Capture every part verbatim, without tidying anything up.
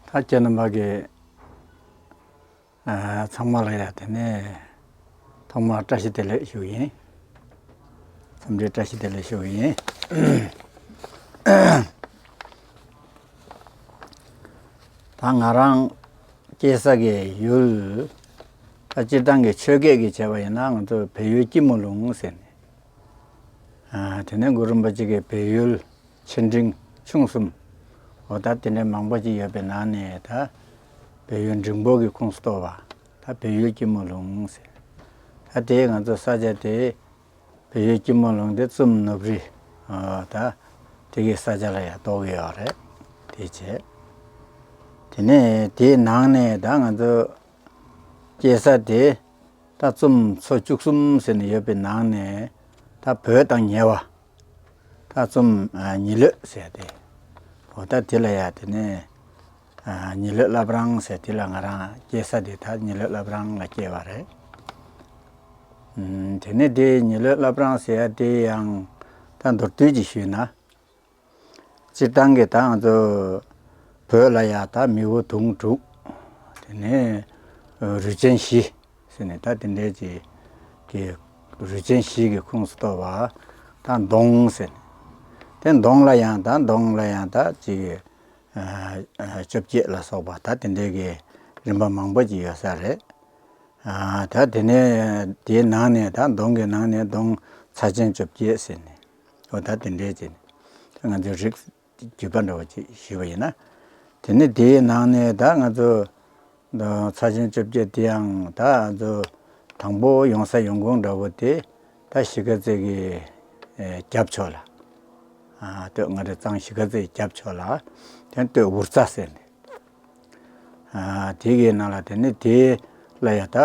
ད་ཁྱེད་རྣམ་པ་གི་ཨ་ཚང་མ་ལ་ཡ་དེ་ནས་ཐོག་མར་བཀྲ་ཤིས་བདེ་ལེགས་ཞུ་ཡིན། འཚམས་འདྲི་བཀྲ་ཤིས་བདེ་ལེགས་ཞུ་ཡིན། ད་ང་རང་སྐྱེས་ས་གི་ཡུལ་ད་སྤྱིར་བཏང་གི་ཆོས་སྐད་ཀྱི་བྱས་པ་ཡིན་ན་ང་ཚོ་བལ་ཡུལ་སྐྱི་མོ་ལུང་ཟེར་ནས། ཨ་དེ་ནས་གུ་རུ་རིན་པོ་ཆེ་གི་བལ་ཡུལ་ཆེ་འབྲིང་ཆུང་གསུམ། འོ་ད་དེ་འདྲའི་མང་པོ་ཅིག་ཡོད་པའི་ནང་ནས་ད་བལ་ཡུལ་འབྲིང་པོ་གི་ཁོངས་སུ་གཏོགས་པ་ད་བལ་ཡུལ་སྐྱི་མོ་ལུང་ཟེར། ད་དེ་ང་ཚོ་ས་ཆ་དེ་བལ་ཡུལ་སྐྱི་མོ་ལུང་དེ་ཙུམ་ནུབ་རི། ཨ་ད་དེ་གི་ས་ཆ་ལ་ཡ་གཏོགས་ཀྱི་ཡོད་རེད། དེ་བྱས། དེ་ནས་དེའི་ནང་ནས་ད་ང་ཚོ་སྐྱེས་ས་དེ་ད་ཙུམ་ཚོ་བཅུ་གསུམ་ཟེར་ནས་ཡོད་པའི་ནང་ནས་ད་བོད་དང་ཉེ་བ། ད་ཙུམ་ཨ་ཉི་ལོད་ཟེར་ཏེ། འོ་ད་དེ་ལ་ཡ་དེ་ནས་ཨ་ཉི་ལོད་བླ་བྲང་ཟེར་དེ་ལ་ང་རང་སྐྱེས་ས་དེ་ད་ཉི་ལོད་བླ་བྲང་ལ་སྐྱེས་པ་རེད། ཨུམ་དེ་ནས་དེ་ཉི་ལོད་བླ་བྲང་ཟེར་ཡ་དེ་ཡང་ད་མདོར་བསྡུས་ཀྱིས་ཞུས་ན། སྤྱིར་བཏང་གི་ད་ང་ཚོ་བོད་ལ་ཡ་ད་མི་བོ་དུང་དྲུག་དེ་ནས་རུས་ཆེན་བཞི་ཟེར་ནས་ད་དེ་འདྲའི་ཅིག་གི་རུས་ཆེན་བཞི་གི་ཁོངས་སུ་གཏོགས་པ་ད་གདོང་ཟེར་ནས། དེ་གདོང་ལ་ཡང་ད་གདོང་ལ་ཡང་ད་ཅིག་ཨ་ཨ་བཅོ་བརྒྱད་ལ་སོགས་པ་ད་དེ་འདྲའི་གི་རིམ་པ་མང་པོ་ཅིག་ཡོད་ས་རེད། ཨ་ད་དེ་ནས་དེའི་ནང་ནས་ད་གདོང་གི་ནང་ནས་གདོང་ཚ་ཆེན་བཅོ་བརྒྱད་ཟེར་ནས། འོ་ད་དེ་འདྲའི་ཅིག་ད་ང་ཚོའི་རིགས་བརྒྱུད་པ་འདྲ་བོ་ཅིག་ཞུས་པ་ཡིན་ན། དེ་ནས་དེའི་ནང་ནས་ད་ང་ཚོ་ཚ་ཆེན་བཅོ་བརྒྱད་དེའང་ད་ང་ཚོ་དང་པོ་ཡོང་ས་ཡོང་ཁུངས་འདྲ་བོ་དེ་ད་གཞིས་ཀ་རྩེ་གི་ཨེ་རྒྱབ་ཕྱོགས་ལ། ཨ་སྟོད་མངའ་རིས་གཙང་གཞིས་ཀ་རྩེའི་རྒྱབ་ཕྱོགས་ལ་དེ་སྟོད་འུར་རྩ་ཟེར་ནས། ཨ་དེ་གི་ནང་ལ་དེ་ནི་དེ་ལ་ཡ་ད་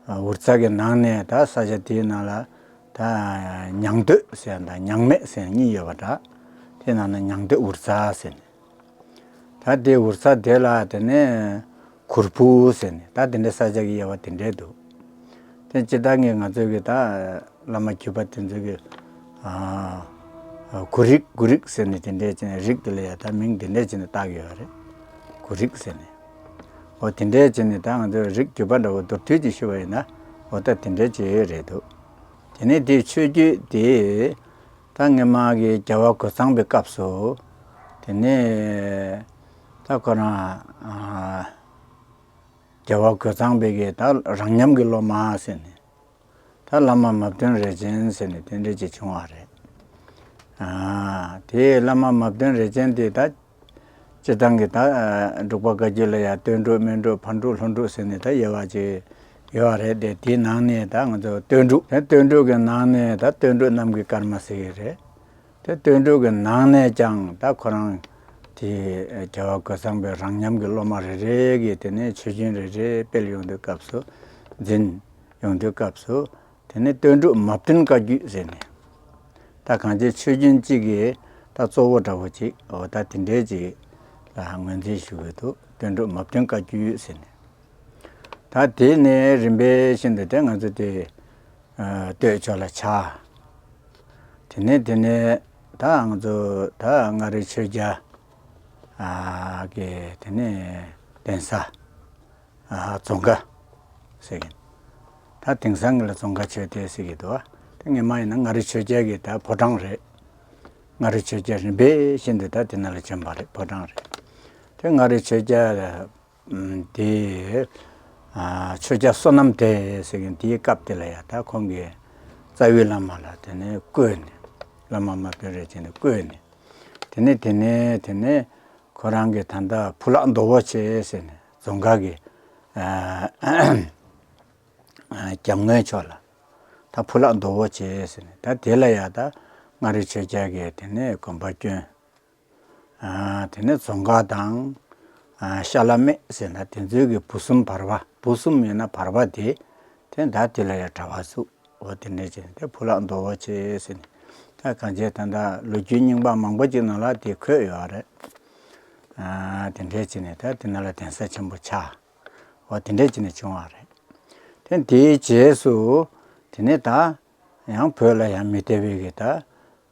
འུར་རྩ་གི་ནང་ནས་ད་ས་ཆ་དེའི་ནང་ལ་ད་ཉང་སྟོད་ཟེར་ཡ་དང་ཉང་སྨད་ཟེར་ཡ་གཉིས་ཡོད་པ་འདྲ། དེ་ནང་ན་ཉང་སྟོད་འུར་རྩ་ཟེར་ནས། ད་དེ་འུར་རྩ་དེ་ལ་དེ་ནས་གུར་ཕུ་ཟེར་ནས་ད་དེ་འདྲའི་ས་ཆ་གི་དབྱེ་བ་དེ་འདྲས་འདུག་དེ་སྤྱིར་བཏང་གི་ང་ཚོའི་གི་ད་བླ་མ་བརྒྱུད་པ་དེ་ཚོའི་གི་ཨ་གུ་རིག་གུ་རིག་ཟེར་ནས་དེ་འདྲས་བྱས་ནས་རིགས་དེ་ལ་ཡ་ད་མིང་དེ་འདྲས་བྱས་ནས་བཏགས་ཡོད་རེད། གུ་རིག་ཟེར་ནས། འོ་དེ་འདྲས་བྱས་ནས་ད་ང་ཚོའི་རིགས་བརྒྱུད་པ་འདྲ་བོ་མདོར་བསྡུས་ཀྱིས་ཞུས་པ་ཡིན་ན་འོ་ད་དེ་འདྲས་བྱས་ཡོད་རེད་འདུག་དེ་ནས་དེའི་ཆོས་བརྒྱུད་དེ་ད་སྔོན་མ་གི་རྒྱལ་བ་རྒོད་ཚང་པའི་སྐབས་སུ་དེ་ནས་ད་ཁོ་རང་ཨ་རྒྱལ་བ་རྒོད་ཚང་པའི་གི་ད་རང་མཉམ་གྱི་སློབ་མ་ཟེར་ནས་ད་བླ་མ་མབ་སྟོན་རས་ཆེན་ཟེར་ནས་དེ་འདྲ་ཅིག་བྱུང་བ་རེད། ཨ་དེ་བླ་མ་མབ་སྟོན་རས་ཆེན་དེ་ད་སྤྱིར་བཏང་གི་ད་འབྲུག་པ་བཀའ་བརྒྱུད་ལ་ཡང་སྟོད་འབྲུག་སྨད་འབྲུག་ཕར་འབྲུག་ལྷོ་འབྲུག་ཟེར་ནས་ད་དབྱེ་བ་ཅིག་ཡོད་པ་རེད་དེ། དེའི་ནང་ནས་ད་ང་ཚོ་སྟོད་འབྲུག་དེ་སྟོད་འབྲུག་གི་ནང་ནས་ད་སྟོད་འབྲུག་རྣམ་རྒྱལ་ཀརྨ་ཟེར་གྱི་རེད། དེ་སྟོད་འབྲུག་གི་ནང་ནས་ཀྱང་ད་ཁོ་རང་དེ་རྒྱལ་བ་རྒོད་ཚང་པའི་རང་མཉམ་གྱི་སློབ་མ་རེ་རེ་གིས་དེ་ནས་ཆོས་རྒྱུན་རེ་རེ་སྤེལ་ཡོང་དུས་སྐབས་སུ་འཛིན་ཡོང་དུས་སྐབས་སུ་དེ་ནས་སྟོད་འབྲུག་མབ་སྟོན་བཀའ་བརྒྱུད་ཟེར་ནས། ད་གང་ཅི་ཆོས་རྒྱུན་གཅིག་གི་ད་གཙོ་བོ་འདྲ་བོ་ཅིག་འོ་ད་དེ་འདྲའི་ཅིག་ལ་ངོས་འཛིན་ཞུ་གི་འདུག་སྟོད་འབྲུག་མབ་སྟོན་བཀའ་བརྒྱུད་ཟེར་ནས། ད་དེ་ནས་རིམ་པས་བཞིན་དུ་དེ་ང་ཚོ་དེ་ཨ་སྟོད་ཕྱོགས་ལ་ཆགས། དེ་ནས་དེ་ནས་ད་ང་ཚོ་ད་མངའ་རིས་ཆོས་རྒྱལ་ཨ་གི་དེ་ནས་གདན་ས་ཨ་རྫོང་དགའ་ཟེར་གྱིན། ད་དེང་སང་གི་ལ་རྫོང་དགའ་ཆོས་སྡེ་ཟེར་གྱི་འདུག་ད་སྔོན་མ་ཡིན་ན་མངའ་རིས་ཆོས་རྒྱལ་གྱི་ད་ཕོ་བྲང་རེད། མངའ་རིས་ཆོས་རྒྱལ་རིམ་པས་བཞིན་དུ་ད་དེ་ནང་ལ་བྱོན་པ་རེད། ཕོ་བྲང་རེད། དེ་མངའ་རིས་ཆོས་རྒྱལ་དེ་ཆོས་རྒྱལ་བསོད་ནམས་དེ་ཟེར་གྱིན་དེའི་སྐབས་དེ་ལ་ཡ་ད་ཁོང་གིས་རྩ་བའི་བླ་མ་ལ་དེ་ནས་བསྐོས་ནས་བླ་མ་མ་དཔོན་རེ་བྱས་ནས་བསྐོས་ནས་དེ་ནས་དེ་ནས་དེ་ནས་ཁོ་རང་གིས་ད་ལྟ་ཕུ་ལག་མདོ་བོ་ཆེ་ཟེར་ནས་རྫོང་དགའ་གི་རྒྱབ་ངོས་ཕྱོགས་ལ་ད་ཕུ་ལག་མདོ་བོ་ཆེ་ཟེར་ནས་ད་དེ་ལ་ཡ་ད་མངའ་རིས་ཆོས་རྒྱལ་གྱིས་དེ་ནས་དགོན་པ་བསྐྱོན། ཨ་དེ་ནས་རྫོང་དགའ་དང་ཨ་ཤ་ལ་སྨད་ཟེར་ན་དེ་ཚོའི་གི་བུ་གསུམ་བར་པ་བུ་གསུམ་ཡོད་ན་བར་པ་དེ་དེ་ད་དེ་ལ་ཡ་གྲྭ་པ་བཙུགས། འོ་དེ་འདྲས་བྱས་ནས་དེ་ཕུ་ལག་མདོ་བོ་ཆེ་ཟེར་ནས་ད་གང་ཅི་ད་ལྟ་ལོ་རྒྱུས་རྙིང་པ་མང་པོ་ཅིག་ནང་ལ་དེ་འཁོད་ཡོད་རེད། ཨ་དེ་འདྲས་བྱས་ནས་ད་དེ་ནང་ལ་གདན་ས་ཆེན་པོ་ཆགས། འོ་དེ་འདྲས་བྱས་ནས་བྱུང་བ་རེད། དེ་དེའི་རྗེས་སུ་དེ་ནས་ད་ཡང་བོད་ལ་ཡང་མི་སྡེ་པའི་གི་ད་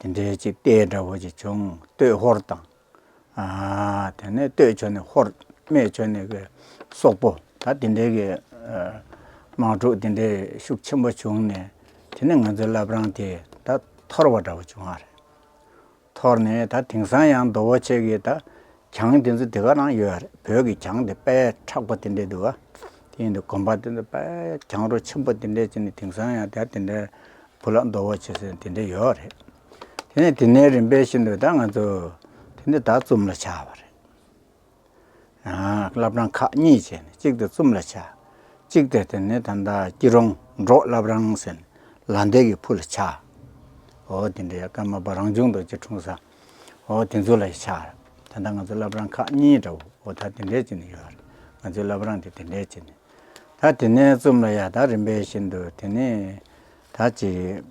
དེ་འདྲའི་ཅིག་ལྟས་འདྲ་བོ་ཅིག་བྱུང་། སྟོད་ཧོར་དང་། ཨ་དེ་ནས་སྟོད་ཕྱོགས་ནས་ཧོར་ སྨད་ཕྱོགས་ནས་གི་སོག་པོ་ད་དེ་འདྲའི་གི་དམག་འཁྲུག་དེ་འདྲའི་ཤུགས་ཆེན་པོ་བྱུང་ནས། དེ་ནས་ང་ཚོའི་བླ་བྲང་དེ་ད་འཐོར་བ་འདྲ་བོ་བྱུང་བ་རེད། འཐོར་ནས་ད་དེང་སང་ཡང་རྡོ་བོ་ཆེ་གི་ད་གྱང་དེ་ཚོ་དེ་ག་རང་ཡོད་རེད། བོད་ཀྱི་གྱང་དེ་དཔེ་མཁྲེགས་པོ་དེ་འདྲས་འདུག་བ། དེ་ཡིན་དུས་དགོན་པ་དེ་ཚོ་དཔེ་གྱང་རོ་ཆེན་པོ་དེ་འདྲས་བྱས་ནས་དེང་སང་ཡང་དེ་དེ་འདྲས་བུ་ལ་རྡོ་བོ་ཆེ་ཟེར་དེ་འདྲས་ཡོད་རེད། དེ་ནས་དེ་ནས་རིམ་པས་བཞིན་དུ་ད་ང་ཚོ་དེ་འདྲས་ད་ཙུམ་ལ་ཆགས་པ་རེད། བླ་བྲང་ཁག་གཉིས་བྱས་ནས། གཅིག་དེ་ཙུམ་ལ་ཆགས། གཅིག་དེ་དེ་ནས་ད་ལྟ་སྐྱིད་རོང་འབྲོག་བླ་བྲང་ཟེར་ནས་ལ་འདས་ཀྱི་ཕུ་ལ་ཆགས། འོ་དེ་འདྲའི་ཀརྨ་པ་རང་བྱུང་རྡོ་རྗེ་འཁྲུངས་ས། འོ་དེ་ཚོ་ལ་ཆགས། ད་ལྟ་ང་ཚོ་བླ་བྲང་ཁག་གཉིས་འདྲ་བོ་འོ་ད་དེ་འདྲའི་བྱས་ནས་ཡོད་རེད། ང་ཚོའི་བླ་བྲང་དེ་དེ་འདྲའི་བྱས་ནས། ད་དེ་ནས་ཙུམ་ལ་ཡ་ད་རིམ་པས་བཞིན་དུ་དེ་ནས་ད་ཅིག་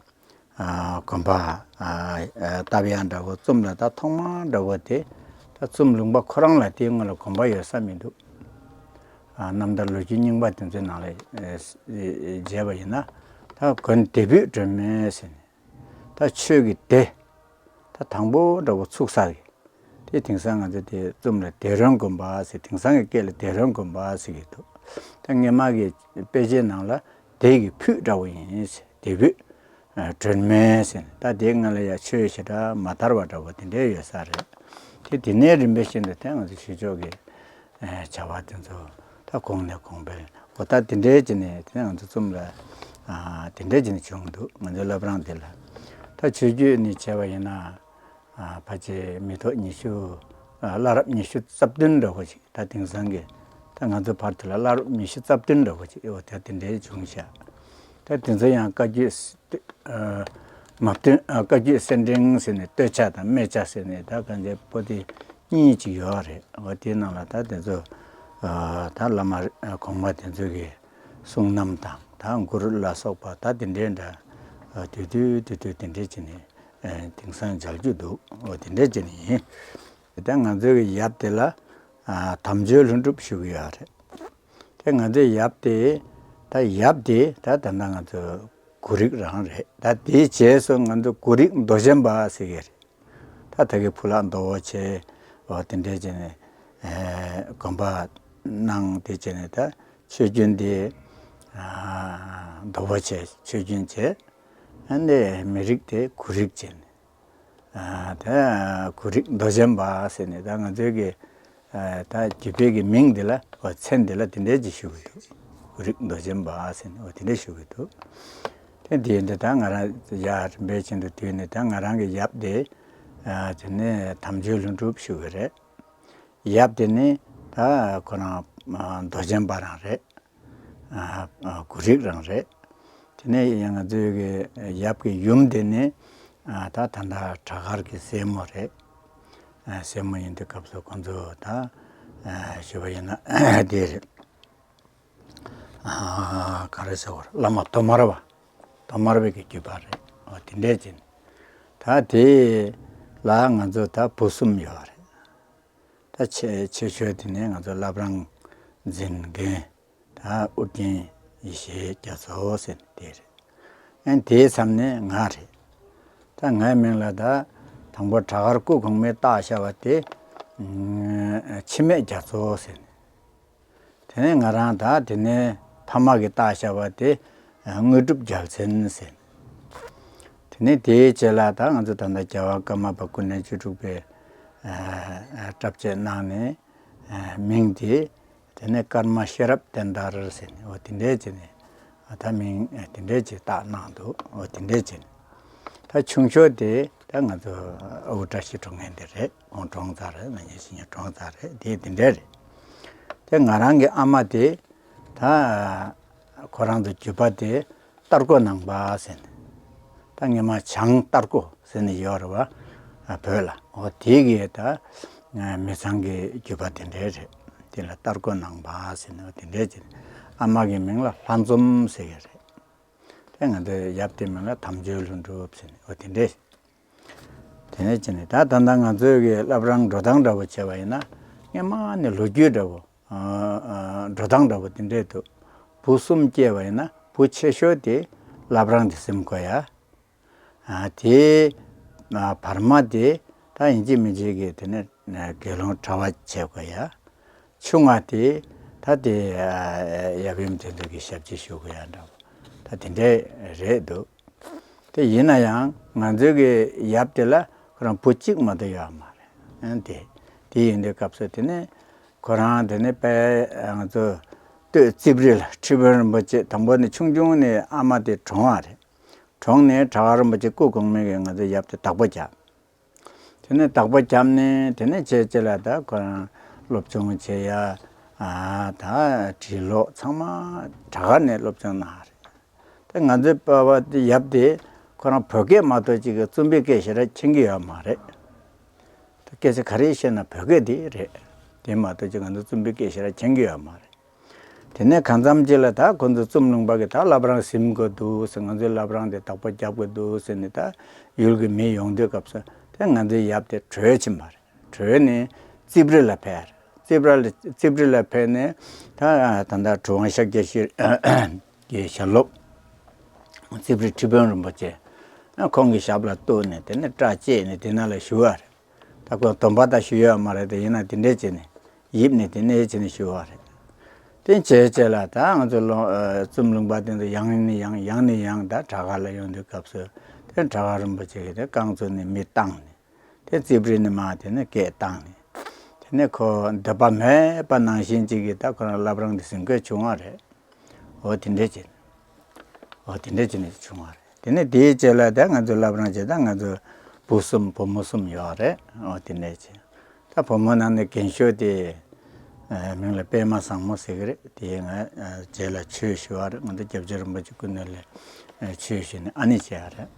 དགོན་པ་བཏབ་ཡག་འདྲ་བོ། ཙུམ་ལ་ད་ཐོག་མ་འདྲ་བོ་དེ་ད་ཙུམ་ལུང་པ་ཁོ་རང་ལ་དེའི་སྔོན་ལ་དགོན་པ་ཡོད་ས་མི་འདུག་རྣམ་ཐར་ལོ་རྒྱུས་རྙིང་པ་དེ་ཚོའི་ནང་ལ་མཇལ་བ་ཡིན་ན། ད་དགོན་སྡེ་བོད་སྒྲོལ་མའི་ཟེར་ནས། ད་ཆོས་ཀྱི་སྡེ། ད་དང་པོ་འདྲ་བོ་ཚུགས་ས་གི། དེ་དེང་སང་ང་ཚོ་དེ་ཙུམ་ལ་སྡེ་སྲིད་དགོན་པ་ཟེར། དེང་སང་གི་སྐད་ལ་སྡེ་སྲིད་དགོན་པ་ཟེར་གྱི་འདུག་ད་སྔོན་མ་གི་དཔེ་ཆའི་ནང་ལ་སྡེ་ཡི་ཕུད་འདྲ་བོ་ཡིན་ཟེར། སྡེ་བོད་སྒྲོལ་མའི་ཟེར། ད་དེའི་སྔ་ལ་ཡ་ཆོས་ཞེ་དྲག་མ་དར་བ་འདྲ་བོ་དེ་འདྲའི་ཡོད་ས་རེད། དེ་དེ་ནས་རིམ་པས་བཞིན་དུ་དེ་ང་ཚོ་ཆོས་ཕྱོགས་ཀྱི་བྱ་བ་དེ་ཚོ་ད་གོང་ནས་གོང་འཕེལ། འོ་ད་དེ་འདྲའི་བྱས་ནས་དེ་ང་ཚོ་ཙུམ་ལ་དེ་འདྲའི་བྱས་ནས་བྱུང་འདུག་ང་ཚོའི་བླ་བྲང་དེ་ལ། ད་ཆོས་བརྒྱུད་ནས་བྱས་པ་ཡིན་ན། ཕལ་ཆེར་མི་ཐོག་ཉི་ཤུ། བླ་རབས་ཉི་ཤུ་རྩ་བདུན་འདྲ་བོ་ཞིག་ད་དེང་སང་གི་ད་ང་ཚོ་བར་དུ་ལ་བླ་རབས་ཉི་ཤུ་རྩ་བདུན་འདྲ་བོ་ཞིག་འོ་ད་དེ་འདྲའི་བྱུང་ཤག་ད་དེ་ཚོ་ཡང་བཀའ་བརྒྱུད། མ་བསྟན། བཀའ་བརྒྱུད་གསེར་ཕྲེང་ཟེར་ནས་སྟོད་ཆ་དང་སྨད་ཆ་ཟེར་ནས་ད་གང་ཅི་པོ་ཏི་གཉིས་ཅིག་ཡོད་རེད། འོ་དེའི་ནང་ལ་ད་དེ་ཚོ་ད་བླ་མ་གོང་མ་དེ་ཚོ་གི་གསུང་རྣམ་དང་ད་མགུར་ལ་སོགས་པ་ད་དེ་འདྲའི་འདྲ་དུས་དུས་དུས་དུས་དེ་འདྲའི་བྱས་ནས་དེང་སང་མཇལ་རྒྱུ་འདུག་འོ་དེ་འདྲའི་བྱས་ནས་ཡིན། ད་ང་ཚོའི་གི་ཡབ་དེ་ལ་དམ་ཆོས་ལྷུན་གྲུབ་ཞུ་གི་ཡོད་རེད། དེ་ང་ཚོའི་ཡབ་དེ། ད་ཡབ་དེ་ད་ད་ལྟ་ང་ཚོ་གུ་རིག་རང་རེད། ད་དེའི་རྗེས་སུ་ང་ཚོ་གུ་རིག་མདོ་རྒྱན་པ་ཟེར་གི་རེད། ད་ད་གི་ཕུ་ལ་རྡོ་བོ་ཆེ་འོ་དེ་འདྲས་བྱས་ནས་དགོན་པ་གནང་དེ་བྱས་ནས་ད་ཆོས་རྒྱུན་དེ་རྡོ་བོ་ཆེ་ཆོས་རྒྱུན་བྱས། ཨ་ནི་མི་རིགས་དེ་གུ་རིག་བྱས་ནས། ད་གུ་རིག་མདོ་རྒྱན་པ་ཟེར་ནས་ད་ང་ཚོའི་གི་ད་བརྒྱུད་པའི་གི་མིང་འདི་ལ་མཚན་འདི་ལ་དེ་འདྲས་ཅིག་ཞུ་གི་འདུག་གུ་རིག་མདོ་རྒྱན་པ་ཟེར་ནས་འོ་དེ་འདྲས་ཞུ་གི་འདུག་དེ་འདི་འདི་ད་ང་རང་ཡ་རིམ་པས་བྱེད་དུ་དུས་ནས་ད་ང་རང་གི་ཡབ་དེ་དེ་ནས་དམ་ཆོས་ལྷུན་གྲུབ་ཞུ་གི་རེད། ཡབ་དེ་ནི་ད་ཁོ་རང་མདོ་རྒྱན་པ་རང་རེད། གུ་རིག་རང་རེད། དེ་ནས་ཡང་ང་ཚོའི་གི་ཡབ་ཀྱི་ཡུམ་དེ་ནི་ད་ད་ལྟ་བྲག་དཀར་གྱི་སྲས་མོ་རེད། སྲས་མོ་ཡིན་དུས་སྐབས་སུ་ཁོང་ཚོ་ད་ཞུ་བ་ཡིན་ན་དེ་རེད། ག་རེ་ཟེར་བ་རེད། བླ་མ་གདོང་དམར་བ། གདོང་དམར་བའི་གི་བརྒྱུད་པ་རེད། འོ་དེ་འདྲས་ཅན། ད་དེ་ལ་ང་ཚོ་ད་བུ་གསུམ་ཡོད་རེད། ད་ཆེ་ཆེ་ཤོས་དེ་ནས་ང་ཚོ་བླ་བྲང་འཛིན་མཁན་ད་ཨུ་རྒྱན་ཡེ་ཤེས་རྒྱ་མཚོ་ཟེར་ནས་དེ་རེད། ཨན་དེའི་མཚམས་ནས་ང་རེད། ད་ངའི་མིང་ལ་ད་དང་པོ་བྲག་དཀར་སྐུ་གོང་མས་བཏགས་བཞག་པ་དེ་འཆི་མེད་རྒྱ་མཚོ་ཟེར་ནས། དེ་ནས་ང་རང་ད་དེ་ནས་ཕ་མ་གིས་བཏགས་བཞག་པ་དེ་དངོས་གྲུབ་རྒྱལ་མཚན་ཟེར། དེ་ནས་དེའི་རྗེས་ལ་ད་ང་ཚོ་ད་ལྟ་རྒྱལ་བ་ཀརྨ་པ་སྐུ་ཕྲེང་བཅུ་དྲུག་པའི་བཀྲ་བརྒྱད་གནང་ནས་མིང་དེ་དེ་ནས་ཀརྨ་ཤེས་རབ་བསྟན་དར་ཟེར་ནས་འོ་དེ་འདྲས་བྱས་ནས་ད་མིང་དེ་འདྲས་ཅིག་བཏགས་གནང་འདུག་འོ་དེ་འདྲས་བྱས་ནས། ད་ཆུང་ཤོས་དེ་ད་ང་ཚོ་ཨ་ཁུ་བཀྲ་ཤིས་དྲུང་ངེས་འདི་རེད། ཁོང་གྲོངས་ཚར་རེད། ན་ཉིན་ཕྱི་ཉིན་གྲོངས་ཚར་རེད། དེ་དེ་འདྲས་རེད། དེ་ང་རང་གི་ཨ་མ་དེ་ད་ཁོ་རང་ཚོ་བརྒྱུད་པ་དེ་སྟར་ཀོ་ནང་པ་ཟེར་ནས། ད་སྔོན་མ་བྱང་སྟར་ཀོ་ཟེར་ནས་ཡོད་རེད་བ། བོད་ལ་འོ་དེ་གི་ད་མི་ཚང་གི་བརྒྱུད་པ་དེ་འདྲས་རེད། དེ་ལ་སྟར་ཀོ་ནང་པ་ཟེར་ནས་འོ་དེ་འདྲས་ཅིག་ཨ་མ་གི་མིང་ལ་ལྷ་འཛོམས་ཟེར་གི་རེད། དེ་ང་ཚོའི་ཡབ་དེ་མིང་ལ་དམ་ཆོས་ལྷུན་གྲུབ་ཟེར་ནས་འོ་དེ་འདྲས། དེ་ནས་བྱས་ནས་ད་ད་ལྟ་ང་ཚོའི་གི་བླ་བྲང་འགྲོ་སྟངས་འདྲ་བོ་བྱས་པ་ཡིན་ན་སྔོན་མ་ནས་ལོ་རྒྱུས་འདྲ་བོ་འགྲོ་སྟངས་འདྲ་བོ་དེ་འདྲས་འདུག་བུ་གསུམ་སྐྱེས་པ་ཡིན་ན་བུ་ཆེ་ཤོས་དེ་བླ་བྲང་དུ་གཟིམ་དགོས་ཡ། དེའི་བར་མ་དེ་ད་ཡིན་གཅིག་མིན་གཅིག་གི་དེ་ནས་དགེ་སློང་གྲྭ་པ་བྱེད་དགོས་ཡ། ཆུང་བ་དེ་ད་དེ་ཡབ་ཡུམ་དེ་ཚོ་གི་ཞབས་ཕྱི་ཞུ་དགོས་ཡ་འདྲ་བོ་ད་དེ་འདྲས་རེད་འདུག་དེ་ཡིན་ན་ཡང་ང་ཚོའི་གི་ཡབ་དེ་ལ་ཁོ་རང་བུ་གཅིག་མ་གཏོགས་ཡོད་མ་རེད། ཨ་དེ་དེ་ཡིན་དུས་སྐབས་སུ་དེ་ནས་ཁོ་རང་དེ་ནས་དཔལ་ང་ཚོ་སྟོད་རྩིབ་རི་ལ་ཁྲི་དཔོན་རིན་པོ་ཆེ་དང་པོ་ནས་ཆུང་ཆུང་ནས་ཨ་མ་དེ་གྲོངས་པ་རེད། གྲོངས་ནས་གྲྭ་པ་རིན་པོ་ཆེ་སྐུ་གོང་མའི་གི་ང་ཚོའི་ཡབ་དེ་བདག་པོ་བརྒྱབ། དེ་ནས་བདག་པོ་བརྒྱབ་ནས་དེ་ནས་བྱས་རྗེས་ལ་ད་ཁོ་རང་སློབ་སྦྱོང་བྱེད་ཡ་ཨ་ད་འབྲི་ཀློག་ཚང་མ་དྲག་ག་ནས་སློབ་སྦྱོང་གནང་རེད། ད་ང་ཚོའི་པ་ཕ་དེ་ཡབ་དེ་ཁོ་རང་བོད་སྐད་མ་གཏོགས་ཅིག་གི་རྩོམ་པའི་སྐད་ཞེ་དྲག་མཁྱེན་གྱི་ཡོད་མ་རེད། ད་སྐད་ཆ་ག་རེ་བཤད་ན་བོད་སྐད་དེ་རེད། དེ་མ་གཏོགས་ཅིག་ང་ཚོ་རྩོམ་པའི་སྐད་ཞེ་དྲག་མཁྱེན་གྱི་ཡོད་མ་རེད། དེ་ནས་གང་འཚམ་ཅིག་ལ་ད་ཁོ་ཚོ་རྩོམ་ལུང་པ་གི་ད་བླ་བྲང་ཟིན་དགོས་འདུག་ཟེར། ང་ཚོའི་བླ་བྲང་དེ་བདག་པོ་རྒྱབ་དགོས་འདུག་ཟེར་ནས་ད་ཡུལ་གྱི་མི་ཡོང་དུས་སྐབས་སུ་དེ་ང་ཚོའི་ཡབ་དེ་བྲོས་ཕྱིན་པ་རེད། བྲོས་ནས་རྩིབ་རི་ལ་ཕེབས་རེད། རྩིབ་རི་ལ་རྩིབ་རི་ལ་ཕེབས་ནས་ད་ད་ལྟ་གྲུབ་དབང་ཤཱཀྱ་ཤྲཱི་གི་ཞལ་སློབ་རྩིབ་རི་ཁྲི་དཔོན་རིན་པོ་ཆེ་ཁོང་གི་ཞབས་ལ་གཏུགས་ནས་དེ་ནས་སྐྲ་བཅད་ནས་དེ་ན་ལ་བཞུགས་པ་རེད། ད་ཁོ་སྡོམ་པ་ད་ཞུ་ཡོད་མ་རེད་དེ། ཡིན་ན་དེ་འདྲས་བྱས་ནས་ཡིབ་ནས་དེ་ནས་བྱས་ནས་ཞུ་བ་རེད། དེ་བྱས་རྗེས་ལ་ད་ང་ཚོ་ལོ་ཨ་རྩོམ་ལུང་པ་དེ་ཚོ་ཡང་ནས་ཡང་ཡང་ནས་ཡང་ད་དྲག་ག་ལ་ཡོང་དུས་སྐབས་སུ་དེ་དྲག་ག་རིན་པོ་ཆེ་གིས་དེ་རྐང་བཙུགས་ནས་མི་བཏང་ནས་དེ་རྩིབ་རི་ནས་མར་དེ་ནས་སྐད་བཏང་ནས་དེ་ནས་ཁོ་འདོད་པ་མེད་པ་ནང་བཞིན་ཅིག་གིས་ད་ཁོ་རང་བླ་བྲང་དེ་ཟིན་དགོས་བྱུང་བ་རེད། འོ་དེ་འདྲས་བྱས་ནས། འོ་དེ་འདྲས་བྱས་ནས་བྱུང་བ་རེད། དེ་ནས་དེའི་རྗེས་ལ་ད་ང་ཚོ་བླ་བྲང་བྱས་ད་ང་ཚོ་བུ་གསུམ་བུ་མོ་གསུམ་ཡོད་རེད། འོ་དེ་འདྲས་བྱས། ད་བུ་མོ་ནང་ནས་རྒན་ཤོས་དེ་ཨ་མིང་ལ་པད་མ་བཟང་མོ་ཟེར་གི་རེད། དེ་ང་ཨ་རྗེས་ལ་ཆོས་ཞུ་བ་རེད། ང་ཚོ་སྐྱབས་རྗེ་རིན་པོ་ཆེ་སྐུ་མདུན་ལ་ཨ་ཆོས་ཞུས་ནས་ཨ་ནེ་བྱས་པ་རེད།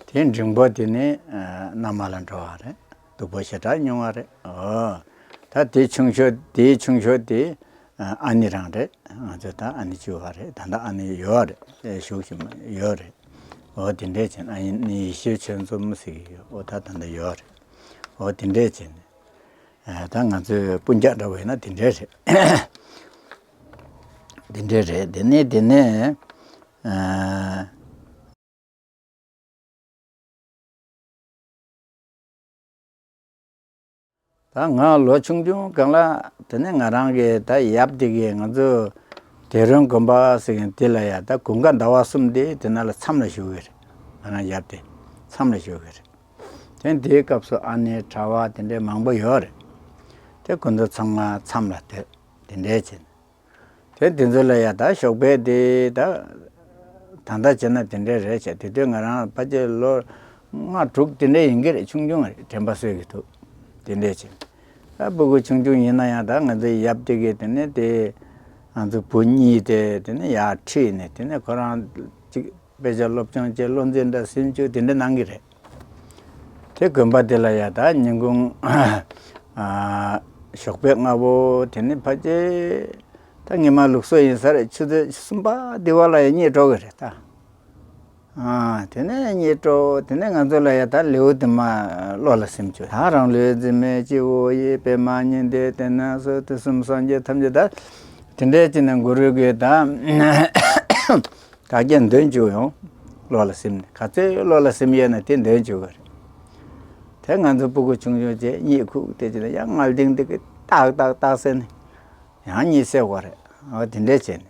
དེ་འབྲིང་པོ་དེ་ནི་ཨ་མནའ་མ་ལ་འགྲོ་བ་རེད། སྡུག་པོ་ཞེ་དྲག་མྱོང་བ་རེད། འོ། ད་དེ་ཆུང་ཤོས་དེའི་ཆུང་ཤོས་དེ་ཨ་ནེ་རང་རེད། ང་ཚོ་ད་ཨ་ནེ་གཅིག་པ་རེད། ད་ལྟ་ཨ་ནེ་ཡོད་རེད། བཞུགས་བཞིན་ཡོད་རེད། འོ་དེ་འདྲས་བྱས་ཨ་ནེ་ཡེ་ཤེས་ཆོས་འཛོམས་ཟེར་གྱི་ཡོད། འོ་ད་ད་ལྟ་ཡོད་རེད། འོ་དེ་འདྲས་བྱས་ནས་ཨ་ད་ང་ཚོའི་སྤུན་ཀྱག་འདྲ་བོ་ཡིན་ན་དེ་འདྲས་རེད། དེ་འདྲས་རེད། དེ་ནས་དེ་ནས་ཨ། ད་ང་ལོ་ཆུང་ཆུང་སྒང་ལ་དེ་ནས་ང་རང་གི་ད་ཡབ་དེ་གིས་ང་ཚོ་དེ་རོང་དགོན་པ་ཟེར་མཁན་དེ་ལ་ཡ་ད་དགུན་ཁ་ཟླ་བ་གསུམ་དེ་དེ་ན་ལ་མཚམས་ལ་བཞུགས་ཀྱི་རེད། ང་རང་ཡབ་དེ་མཚམས་ལ་བཞུགས་ཀྱི་རེད། དེ་དེའི་སྐབས་སུ་ཨ་ནེ་གྲྭ་པ་དེ་འདྲའི་མང་པོ་ཡོད་རེད། དེ་ཁོ་ཚོ་ཚང་མ་མཚམས་ལ་སྡོད་དེ་འདྲའི་བྱས་ནས། དེ་དེ་ཚོ་ལ་ཡ་ད་ཞོགས་པའི་དེ་ད་ད་ལྟ་བྱས་ན་དེ་འདྲའི་རེད་བྱས། དེ་དུས་ང་རང་ཕལ་ཆེར་ལོ་ལྔ་དྲུག་དེ་འདྲའི་ཡིན་གྱི་རེད། ཆུང་ཆུང་རེད། དྲན་པ་གསོས་ཀྱི་འདུག་དེ་འདྲའི་བྱས། ད་སྤུ་གུ་ཆུང་ཆུང་ཡིན་ན་ཡང་ད་ང་ཚོའི་ཡབ་དེ་གིས་དེ་ནས་དེ་ང་ཚོ་བུ་གཉིས་དེ་དེ་ནས་ཡར་ཁྲིད་ནས་དེ་ནས་ཁོ་རང་གཅིག་དཔེ་ཆ་སློབ་སྦྱོང་བྱས། བློ་འཛིན་འདྲ་ཟིན་བཅུག་དེ་འདྲ་གནང་གི་རེད། དེ་དགོན་པ་དེ་ལ་ཡ་ད་ཉིན་གུང་ཨ་ཞོགས་པའི་སྔ་པོ་དེ་ནི་ཕལ་ཆེར་ད་ཉི་མ་ལུག་སྲོལ་ཡིན་ས་རེད། ཆུ་ཚོད་གསུམ་པ་དེ་བ་ལ་ཡ་གཉིད་བྲོ་གི་རེད་ད། ཨ་དེ་ནས་གཉིད་བྲོ། དེ་ནས་ང་ཚོ་ལ་ཡ་ད་ལེའུ་དེ་མ་བློ་ལ་སིམ་བཅུག་ད་རང་ལུས་འཛིན་མེད་སྤྱི་བོ་ཡི་པདྨ་ཉི་ཟླའི་སྟེང་ན་སོ། དུས་གསུམ་སངས་རྒྱས་ཐམས་ཅད་ད་དེ་འདྲའི་ཅི་ནས་གུ་རུ་གི་ད། བདག་རྐྱེན་འདོན་བཅུག་ཡོང་། བློ་ལ་སིམ་ནས་ག་ཚོད་བློ་ལ་སིམ་ཡོད་ན་དེ་འདོན་བཅུག་གི་རེད། དེ་ང་ཚོ་སྤུ་གུ་ཆུང་ཆུང་བྱས་གཉིད་ཁུག་དེ་བྱས་ནས་ཡང་ངལ་ལྡིང་འདི་གི་ཏག་ཏག་ཏག་ཟེར་ནས་ཡང་གཉིད་སད་དགོས་རེད། འོ་དེ་འདྲས་བྱས་ནས་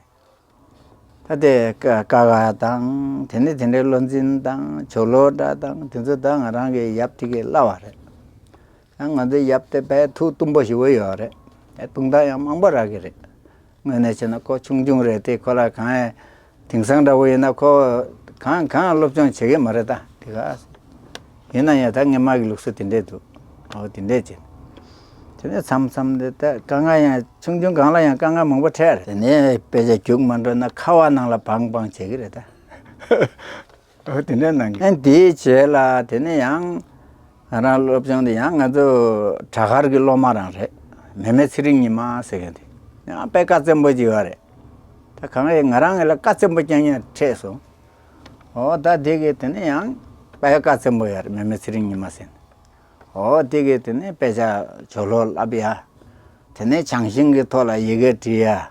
ད་དེ་ཀ་ཀ་དང་དེ་ནས་དེ་འདྲའི་བློ་འཛིན་དང་ཇོ་ལོ་འདྲ་དང་དེ་ཚོ་ད་ང་རང་གི་ཡབ་དེ་གིས་བསླབས་པ་རེད། ཡང་ང་ཚོའི་ཡབ་དེ་དཔེ་ཐུགས་གཏུམ་པོ་ཞེ་པོ་ཡོད་རེད། དེ་གཏོང་སྟངས་ཡང་མང་པོ་རག་གི་རེད། དངོས་གནས་བྱས་ན་ཁོ་ཆུང་ཆུང་རེད་དེ། ཁོ་ལ་གང་ཡང་དེང་སང་འདྲ་བོ་ཡིན་ན་ཁོ་གང་གང་སློབ་སྦྱོང་བྱེད་ཀྱི་མ་རེད་ད་དེ་ག། ཡིན་ན་ཡང་ད་སྔོན་མ་གི་ལུགས་སྲོལ་དེ་འདྲས་འདུག་འོ་དེ་འདྲས་བྱས། དེ་ནས་མཚམས་མཚམས་དེ་ད་དཀའ་ངལ་ཡང་ཆུང་ཆུང་སྒང་ལ་ཡང་དཀའ་ངལ་མང་པོ་འཕྲད་རེད། དེ་ནས་དཔེ་ཆ་རྒྱུགས་མ་འགྲོ་ན་ཁ་བ་ནང་ལ་བང་བང་བྱེད་ཀྱི་རེད་ད། འོ་དེ་འདྲ་གནང་གི། ཨ་དེའི་རྗེས་ལ་དེ་ནས་ཡང་ང་རང་སློབ་སྦྱོང་དེ་ཡང་ང་ཚོ་བྲག་དཀར་གྱི་སློབ་མ་རང་རེད། མེ་མེ་ཚེ་རིང་ཉི་མ་ཟེར་མཁན་དེ་ཡང་དཔེ་ཀ་བཙན་པོ་ཅིག་ཡོད་རེད། ད་གང་ཡིན་ང་རང་ལ་ཀ་བཙན་པོ་རྐྱང་རྐྱང་འཕྲད་སོང་། འོ་ད་དེ་གི་དེ་ནས་ཡང་དཔེ་ཀ་བཙན་པོ་ཡོད་རེད། མེ་མེ་ཚེ་རིང་ཉི་མ་ཟེར་ནས། འོ་དེ་གི་དེ་ནས་དཔེ་ཆ་ཇོ་ལོ་བསླབ་ཡ། དེ་ནས་བྱང་ཤིང་གི་ཐོག་ལ་ཡི་གེ་འབྲི་ཡ།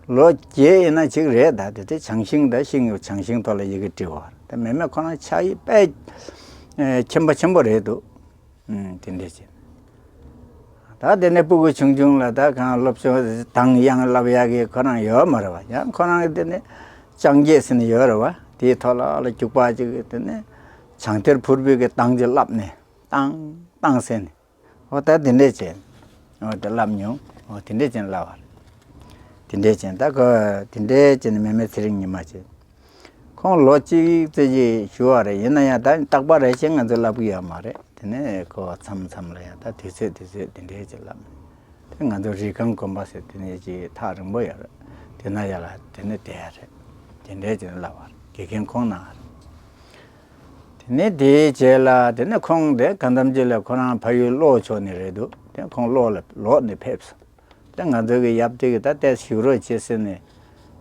ལོ་བརྒྱད་ཡིན་ན་གཅིག་རེད་ད། དེ་དེ་བྱང་ཤིང་ད་ཤིང་གི་བྱང་ཤིང་ཐོག་ལ་ཡི་གེ་འབྲི་བ་རེད། ད་མེ་མེ་ཁོ་རང་ཕྱག་ཡིག་དཔེ་ཨེ་མཁྱེན་པ་ཆེན་པོ་རེད་འདུག་ཨུམ་དེ་འདྲས་བྱས། ད་དེ་ནས་སྤུ་གུ་ཆུང་ཆུང་ལ་ད་གང་སློབ་སྦྱོང་དང་དབྱངས་བསླབ་ཡག་གི་ཁོ་རང་ཡོད་མ་རེད་བ། ཡང་ཁོ་རང་གི་དེ་ནས་ལྕང་སྐྱེས་ཟེར་ནས་ཡོད་རེད་བ། དེའི་ཐོག་ལ་ལ་རྒྱུག་པ་ཅིག་གི་དེ་ནས་བྱང་གཏེར་ཕུར་བུའི་གི་གདངས་ཅིག་བསླབས་ནས་ཏང་ཏང་ཟེར་ནས། འོ་ད་དེ་འདྲས་བྱས། འོ་ད་བསླབ་མྱོང་། འོ་དེ་འདྲས་བྱས་བསླབ་པ་རེད། དེ་འདྲས་བྱས་ད་ཁོ་དེ་འདྲས་བྱས་ནས་མེ་མེ་ཚེ་རིང་ཉི་མ་བྱས། ཁོང་ལོ་གཅིག་ཙམ་ཅིག་བཞུགས་པ་རེད། ཡིན་ན་ཡང་ད་རྟག་པར་རེ་བཞིན་ང་ཚོ་བསླབ་ཀྱི་ཡོད་མ་རེད། དེ་ནས་ཁོ་མཚམས་མཚམས་ལ་ཡང་ད་དུས་ཚོད་དུས་ཚོད་དེ་འདྲས་ཅིག་བསླབ། དེ་ང་ཚོ་རི་སྒང་དགོན་པ་ཟེར་དེ་ནས་ཅིག་ཐག་རིང་པོ་ཡོད་རེད། དེ་ན་ཡར་ལ་དེ་ནས་བསྡད་ཡ་རེད། དེ་འདྲས་ཅིག་བསླབ་པ་རེད། དགེ་རྒན་ཁོང་གནང་བ་རེད། དེ་ནས་དེའི་རྗེས་ལ་དེ་ནས་ཁོང་དེ་གང་འཚམ་ཅིག་ལ་ཁོ་རང་ཕ་ཡུལ་ལྷོ་ཕྱོགས་ནས་རེད་འདུག་དེ་ཁོང་ལྷོ་ལ་ལོག་ནས་ཕེབས་སོང་། དེ་ང་ཚོ་གི་ཡབ་དེ་གི་ད་ལྟའི་བཞུགས་རོགས་བྱེད་ཟེར་ནས་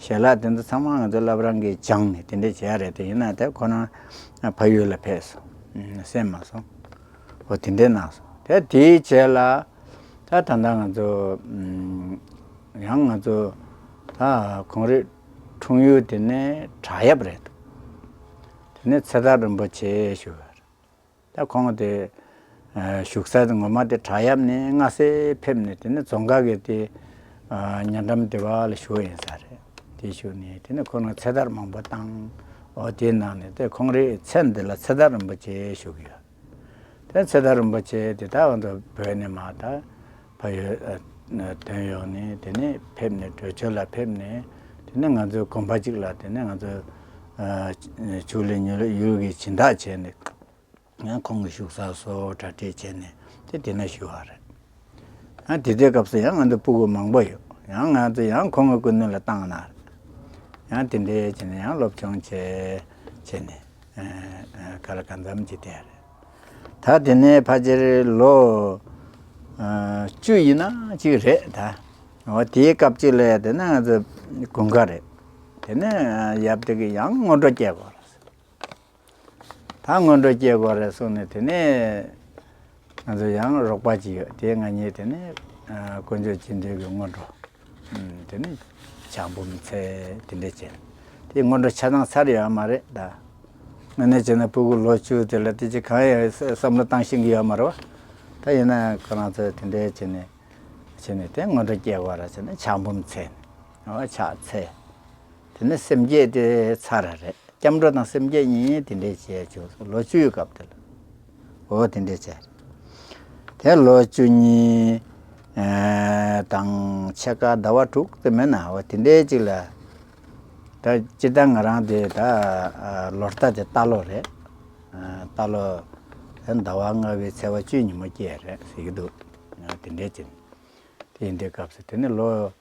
ཞལ་ལག་དེ་ཚོ་ཚང་མ་ང་ཚོ་བླ་བྲང་གིས་སྦྱངས་ནས་དེ་འདྲས་བྱས་རེད། དེ་ཡིན་ན་དེ་ཁོ་རང་ཕ་ཡུལ་ལ་ཕེབས་སོང་། གསན་མ་སོང་། འོ་དེ་འདྲས་གནང་སོང་། དེ་དེའི་རྗེས་ལ་ད་ད་ལྟ་ང་ཚོ་ཡང་ང་ཚོ་ད་ཁོང་རའི་འཁྲུངས་ཡུལ་དེ་ནས་བྲག་གཡབ་རེད་འདུག་དེ་ནས་ཚེ་ཐར་རིན་པོ་ཆེ་ཞུ་བ་རེད། ད་ཁོང་དེ་བཞུགས་ས་དེ་ངོ་མ་དེ་བྲག་གཡབ་ནས་སྔ་སེ་ཕེབས་ནས་དེ་ནས་རྫོང་དཀར་གྱི་དེ་ཉེ་འགྲམ་སྡེ་བ་ལ་བཞུགས་ཡིན་ས་རེད། དེ་བཞུགས་ནས་དེ་ནས་ཁོང་ཚེ་ཐར་མང་པོ་བཏང་། འོ་དེའི་ནང་ནས་དེ་ཁོང་རའི་མཚན་དེ་ལ་ཚེ་ཐར་རིན་པོ་ཆེ་ཞུ་གི་ཡོད། དེ་ཚེ་ཐར་རིན་པོ་ཆེ་དེ་ད་འོ་འདི་བོད་ནས་མར་ད་ཕ་ཡུལ་ཐོན་ཡོང་ནས་དེ་ནས་ཕེབས་ནས་བྲོས་བྱོལ་ལ་ཕེབས་ནས་དེ་ནས་ང་ཚོའི་དགོན་པ་གཅིག་ལ་དེ་ནས་ང་ཚོ་ཆོས་གླིང་ཡུལ་གྱི་སྦྱིན་བདག་བྱས་ནས། ཡང་ཁོང་གི་བཞུགས་ས་སོགས་གྲ་སྒྲིག་བྱས་ནས་དེ་དེ་ན་བཞུགས་པ་རེད། ཡང་དེ་དུས་སྐབས་སུ་ཡང་ང་ཚོ་སྤུ་གུ་མང་པོ་ཡོད། ཡང་ང་ཚོ་ཡང་ཁོང་གི་སྐུ་མདུན་ལ་བཏང་ན་རེད། ཡང་དེ་འདྲའི་བྱས་ནས་ཡང་སློབ་སྦྱོང་བྱས་བྱས་ནས་ག་ལ་གང་འཚམ་ཅིག་བསྡད་རེད། ད་དེ་ནས་ཕལ་ཆེར་ལོ་བཅུ་ཡིན་ན་ཅིག་རེད་ད། འོ་དེའི་སྐབས་ཅིག་ལ་དེ་ན་ང་ཚོ་དགུན་ཁ་རེད། དེ་ནས་ཡབ་དེ་གི་ཡང་སྔོན་འགྲོ་སྐྱེལ་དགོས་རེད། ད་སྔོན་འགྲོ་སྐྱེལ་དགོས་རེད་གསུངས་ནས་དེ་ནས་ང་ཚོ་ཡང་རོགས་པ་ཅིག་ཡོད། དེ་ང་གཉིས་དེ་ནས་དཀོན་མཆོག་སྤྱི་འདུས་ཀྱི་སྔོན་འགྲོ། དེ་ནས་ཕྱག་འབུམ་འཚལ་དེ་འདྲས་བྱས། དེ་སྔོན་འགྲོ་ཆ་ཚང་ཚར་ཡོད་མ་རེད་ད། དངོས་གནས་བྱས་ན་སྤུ་གུ་ལོ་བཅུ་དེ་ལ་དེ་ཅིག་གང་ཡང་བསམ་བློ་བཏང་ཤེས་ཀྱི་ཡོད་མ་རེད་བ། ད་ཡིན་ན་ཁོ་རང་ཚོས་དེ་འདྲས་བྱས་ནས་བྱས་ནས་དེ་སྔོན་འགྲོ་སྐྱེལ་དགོས་རེད་བྱས་ནས་ཕྱག་འབུམ་འཚལ། འོ་ཕྱག་འཚལ། དེ་ནས་སེམས་བསྐྱེད་དེ་ཚར་རེད། སྐྱབས་འགྲོ་དང་སེམས་བསྐྱེད་གཉིས་དེ་འདྲས་བྱས་བྱུང་སོང་། ལོ་བཅུའི་སྐབས་དེ་ལ། འོ་དེ་འདྲས་བྱས། དེ་ལོ་བཅུ་གཉིས་དང་ཕྱེད་ཀ་ཟླ་བ་དྲུག་དེ་མིན་ན་འོ་དེ་འདྲས་ཅིག་ལ། ད་སྤྱིར་བཏང་ང་རང་དེ་ད་ལོ་རྟགས་དེ་རྟ་ལོ་རེད། རྟ་ལོ་དེ་ཟླ་བ་ལྔ་པའི་ཚེས་པ་བཅུའི་ཉིན་མོ་སྐྱེས་རེད་ཟེར་གྱི་འདུག་དེ་འདྲས་ཅིག་དེ་ཡིན་དུས་སྐབས་སུ་དེ་ནི་ལོ་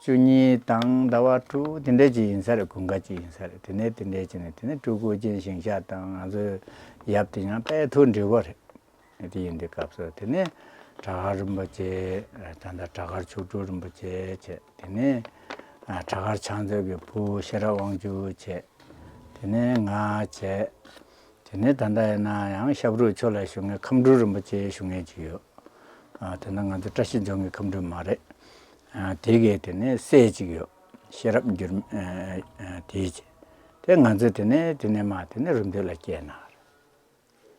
བཅུ་གཉིས་དང་ཟླ་བ་དྲུག་དེ་འདྲས་ཅིག་ཡིན་ས་རེད། དགུན་ཁ་ཅིག་ཡིན་ས་རེད། དེ་ནས་དེ་འདྲས་ཅིག་ནས་དེ་ནས་སྤྲུལ་སྐུ་རྒྱན་ཞིང་གཤེགས་དང་ང་ཚོའི་ཡབ་དེ་ཡང་དཔེ་ཐུག་འགྲིག་པ་རེད། དེ་ཡིན་དུས་སྐབས་སུ་དེ་ནས་བྲག་དཀར་རིན་པོ་ཆེ། ད་ལྟ་བྲག་དཀར་མཆོག་སྤྲུལ་རིན་པོ་ཆེ་བྱས། དེ་ནས་བྲག་དཀར་ཕྱག་མཛོད་ཀྱི་བུ་ཤེས་རབ་དབང་ཕྱུག་བྱས། དེ་ནས་ང་བྱས། དེ་ནས་ད་ལྟ་ཡིན་ན་ཡང་ཤབ་རུ་ཕྱོགས་ལ་བཞུགས་མཁན་ཁམས་སྤྲུལ་རིན་པོ་ཆེ་བཞུགས་མཁན་ཅིག་ཡོད། ཨ་དེ་ན་ང་ཚོ་བཀྲ་ཤིས་ལྗོངས་ཀྱི་ཁམས་སྤྲུལ་མ་རེད། ཨ་དེ་གས་དེ་ནས་སྲས་གཅིག་ཡོད། ཤེས་རབ་འགྱུར་མེད། ཨ་དེ་བྱས། དེ་ང་ཚོ་དེ་ནས་དེ་ནས་མ་དེ་ནས་རུམ་བཏེག་ལ་སྐྱེས་ན་རེད།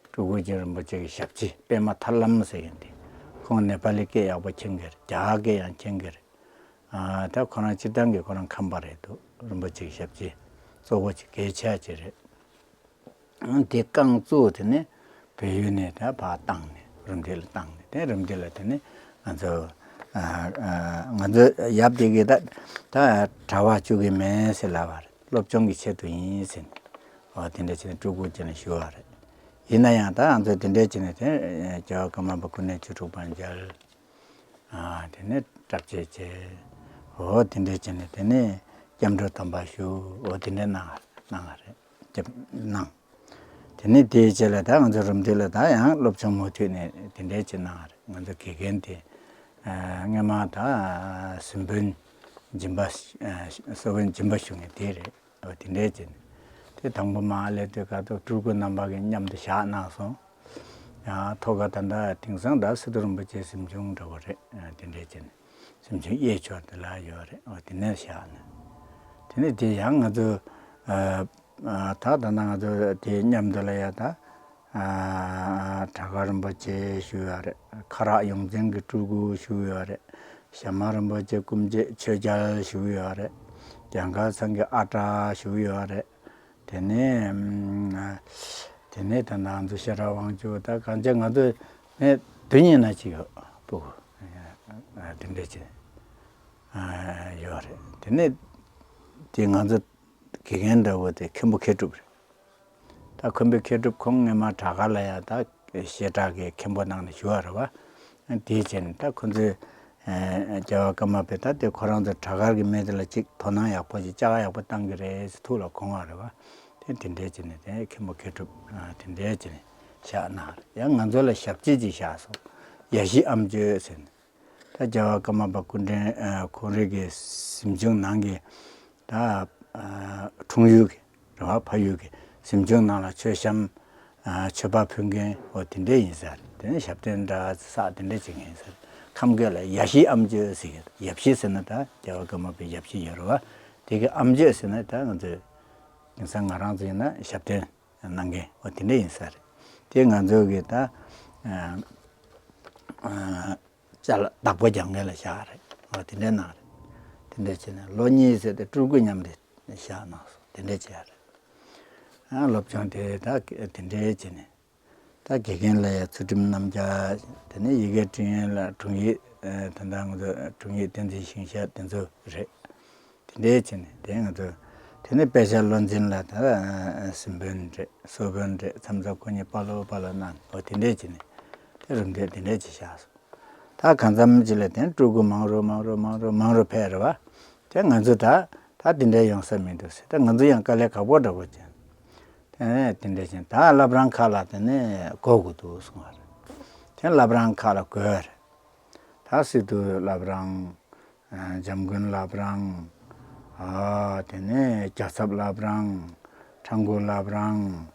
སྤྲུལ་སྐུ་རྒྱན་རིན་པོ་ཆེ་གི་ཞབས་ཕྱི་པད་མ་ཐར་ལམ་ཟེར་མཁན་དེ། ཁོང་ནེ་པ་ལི་སྐད་ཡག་པོ་མཁྱེན་གི་རེད། རྒྱ་གར་སྐད་ཡང་མཁྱེན་གི་རེད། ཨ་ད་ཁོ་རང་སྤྱིར་བཏང་གི་ཁོ་རང་ཁམས་པ་རེད་འདུག་རིན་པོ་ཆེ་གི་ཞབས་ཕྱི་གཙོ་བོ་ཅིག་གལ་ཆེ་ཅིག་རེད། དེ་རྐང་བཙུགས་དེ་ནས་བལ་ཡུལ་ནས་ད་ཕར་བཏང་ནས་རུམ་བཏེག་ལ་བཏང་ནས། དེ་རུམ་བཏེག་ལ་དེ་ནས་ང་ཚོ་ཨ་ཨ་ང་ཚོ་ཡབ་དེ་གིས་ད་ད་གྲྭ་པ་བཅུག་གི་མེད་ཟེར་ལབ་པ་རེད། སློབ་སྦྱོང་གི་ཆེད་དུ་ཡིན་ཟེར་ནས། འོ་དེ་འདྲ་བྱས་ནས་སྤྲུལ་སྐུ་རྒྱན་ལ་ཞུ་བ་རེད། ཡིན་ན་ཡང་ད་ང་ཚོ་དེ་འདྲ་བྱས་ནས་དེ་རྒྱལ་བ་ཀརྨ་པ་སྐུ་ཕྲེང་བཅུ་དྲུག་པ་མཇལ། ཨ་དེ་ནས་གྲྭ་བཅས་བྱས། འོ་དེ་འདྲ་བྱས་ནས་དེ་ནས་སྐྱབས་འགྲོ་དམ་པ་ཞུ། འོ་དེ་འདྲ་གནང་གནང་བ་རེད། སྐྱབས་གནང་། དེ་ནས་དེའི་རྗེས་ལ་ད་ང་ཚོ་རུམ་བཏེག་ལ་ད་ཡང་སློབ་སྦྱོང་མུ་མཐུད་ནས་དེ་འདྲ་བྱས་གནང་བ་རེད། ང་ཚོ་དགེ་རྒན་དེ་ཨ་སྔོན་མ་ད་སུན་བོན་སྦྱིན་པ་ཨ་སུན་བོན་སྦྱིན་པ་ཞུ་མཁན་དེ་རེད། འོ་དེ་འདྲས་བྱས་ནས། དེ་དང་པོ་མར་སླེབས་དུས་ཀ་ཏོ་སྤྲུལ་སྐུ་རྣམ་པ་གིས་མཉམ་དུ་བཞག་གནང་སོང་། ཡང་ཐོག་ཁ་ད་ལྟ་དེང་སང་ད་སི་ཏུ་རིན་པོ་ཆེ་གཟིམ་ཆུང་འདྲ་བོ་རེད། ཨ་དེ་འདྲས་བྱས་ནས་གཟིམ་ཆུང་གཡས་ཕྱོགས་དེ་ལ་ཡོད་རེད། འོ་དེ་ནས་བཞག་ནས། དེ་ནས་དེ་ཡང་ང་ཚོ་ཨ་ཨ་ད་ད་ལྟ་ང་ཚོ་དེ་མཉམ་དུ་ལ་ཡ་ད་ ཨ་བྲག་དཀར་རིན་པོ་ཆེ་བཞུགས་ཡོད་རེད། ཁ་རག་ཡོངས་འཛིན་གྱི་སྤྲུལ་སྐུ་བཞུགས་ཡོད་རེད། ཞྭ་དམར་རིན་པོ་ཆེ་སྐུ་མཆེད་ཆོས་རྒྱལ་བཞུགས་ཡོད་རེད། ཟངས་དཀར་ཚང་གི་ཨ་གྲགས་བཞུགས་ཡོད་རེད། དེ་ནས་ཨམ། དེ་ནས་ད་ང་ཚོ་ཤེས་རབ་དབང་ཕྱུག་ད་གང་ཅི་ང་ཚོ་ནས་དུས་ཉིན་ན་ཅིག་ཡོད་སྤུ་གུ་དེ་འདྲ་ཅིག་ཡོད་རེད། དེ་ནས་དེ་ང་ཚོ་དགེ་རྒན་འདྲ་བོ་དེ་མཁན་པོ་མཁས་གྲུབ་རེད། ད་མཁན་པོ་མཁས་གྲུབ་ཁོང་སྔས་མ་བྲག་དཀར་ལ་ཡང་ད་བཤད་གྲྭ་གི་མཁན་པོ་གནང་ནས་བཞུགས་པ་རེད་བ། དེའི་རྗེས་ནས་ད་ཁོ་ཚོས་རྒྱལ་བ་ཀརྨ་པས་ད་དེ་ཁོ་རང་ཚོ་བྲག་དཀར་གྱི་མི་དེ་ལ་ཅིག་དོ་སྣང་ཡག་པོ་ཅིག་ལྕགས་ཡག་པོ་བཏང་གི་རེད་ཟེར་ཐུགས་ལ་དགོངས་པ་རེད་བ། དེ་དེ་འདྲའི་བྱས་ནས་དེ་མཁན་པོ་མཁས་གྲུབ་དེ་འདྲའི་བྱས་ནས་བཞག་གནང་རེད། ཡང་ང་ཚོ་ལ་ཞབས་རྗེས་ཅིག་བཞག་སོང་། ཡ་བཞི་ཨམ་ཅོག་ཟེར་ནས། ད་རྒྱལ་བ་ཀརྨ་པ་སྐུ་ཕྲེང་ཁོང་རང་གི་གཟིམ་ཆུང་ནང་གི་ད་འཁྲུངས་ཡུལ་གྱི་རེད་བ། ཕ་ཡུལ་གྱི་གཟིམ་ཆུང་ནང་ལ་མཆོད་བཤམས་མཆོད་པ་ཕུལ་མཁན་འོ་དེ་འདྲས་ཡིན་ས་རེད། དེ་ནས་ཞབས་བརྟན་འདྲ་བསགས་དེ་འདྲས་བྱེད་མཁན་ཡིན་ས་རེད། ཁམས་སྐད་ལ་ཡ་བཞི་ཨམ་ཅོག་ཟེར་གི་རེད། ཡ་བཞི་ཟེར་ན་ད་རྒྱལ་བ་ཀརྨ་པའི་ཡ་བཞི་ཡོད་རེད་བ། དེ་གི་ཨམ་ཅོག་ཟེར་ན་ད་ང་ཚོས་དེང་སང་ང་རང་ཚོ་ཡིན་ན་ཞབས་བརྟན་གནང་མཁན་འོ་དེ་འདྲས་ཡིན་ས་རེད། དེ་ང་ཚོ་གི་ད་ཅ་ལག་བདག་པོ་རྒྱག་མཁན་ལ་བཞག་རེད། འོ་དེ་འདྲས་གནང་རེད། དེ་འདྲས་བྱས་ནས་ལོ་གཉིས་ཟེར་ཏེ་སྤྲུལ་སྐུ་མཉམ་དུ་བཞག་གནང་སོང་། དེ་འདྲས་བྱས་རེད། ཨ་སློབ་སྦྱོང་དེ་ད་དེ་འདྲས་བྱས་ནས་ད་དགེ་རྒན་ལ་ཡང་ཚུལ་ཁྲིམས་རྣམ་གཞག་དེ་ནས་ཡི་གེ་འབྲི་ཡོན་ལ་དྲུང་ཡིག་ད་ལྟ་ང་ཚོ་དྲུང་ཡིག་བསྟན་འཛིན་ཞིང་གཤེགས་དེ་ཚོ་རེད། དེ་འདྲའི་བྱས་ནས་དེ་ང་ཚོ་དེ་ནས་དཔེ་ཆ་བློ་འཛིན་ལ་ད་གཟིམ་དཔོན་རེད། གསོལ་དཔོན་རེད། མཚམས་མཚམས་ཁོ་གཉིས་པ་ལོ་པ་ལོ་གནང་འོ་དེ་འདྲས་བྱས་ནས་དེ་རུམ་བཏེག་དེ་འདྲས་བྱས་བཞག་སོང་། ད་གང་འཚམ་ཅིག་ལ་དེ་ནས་སྤྲུལ་སྐུ་མང་རུ་མང་རུ་མང་རུ་མང་རུ་ཕེབས་རེད་བ། དེ་ང་ཚོ་ད་ད་དེ་འདྲས་ཡོང་ས་མི་འདུག་ཟེར། ད་ང་ཚོ་ཡང་དཀའ་ལས་ཁག་པོ་འདྲ་པོ་བྱས། དེ་ནས་དེ་འདྲས་བྱས་ད་བླ་བྲང་ཁག་ལ་དེ་ནས་སྒོ་དགོས་འདུག་གསུངས་པ་རེད། དེ་ནས་བླ་བྲང་ཁག་ལ་སྒོ་རེད། ད་སི་ཏུ་བླ་བྲང་། ཨ་འཇམ་མགོན་བླ་བྲང་། ཨ་དེ་ནས་རྒྱལ་ཚབ་བླ་བྲང་། ཁྲ་འགུ་བླ་བྲང་།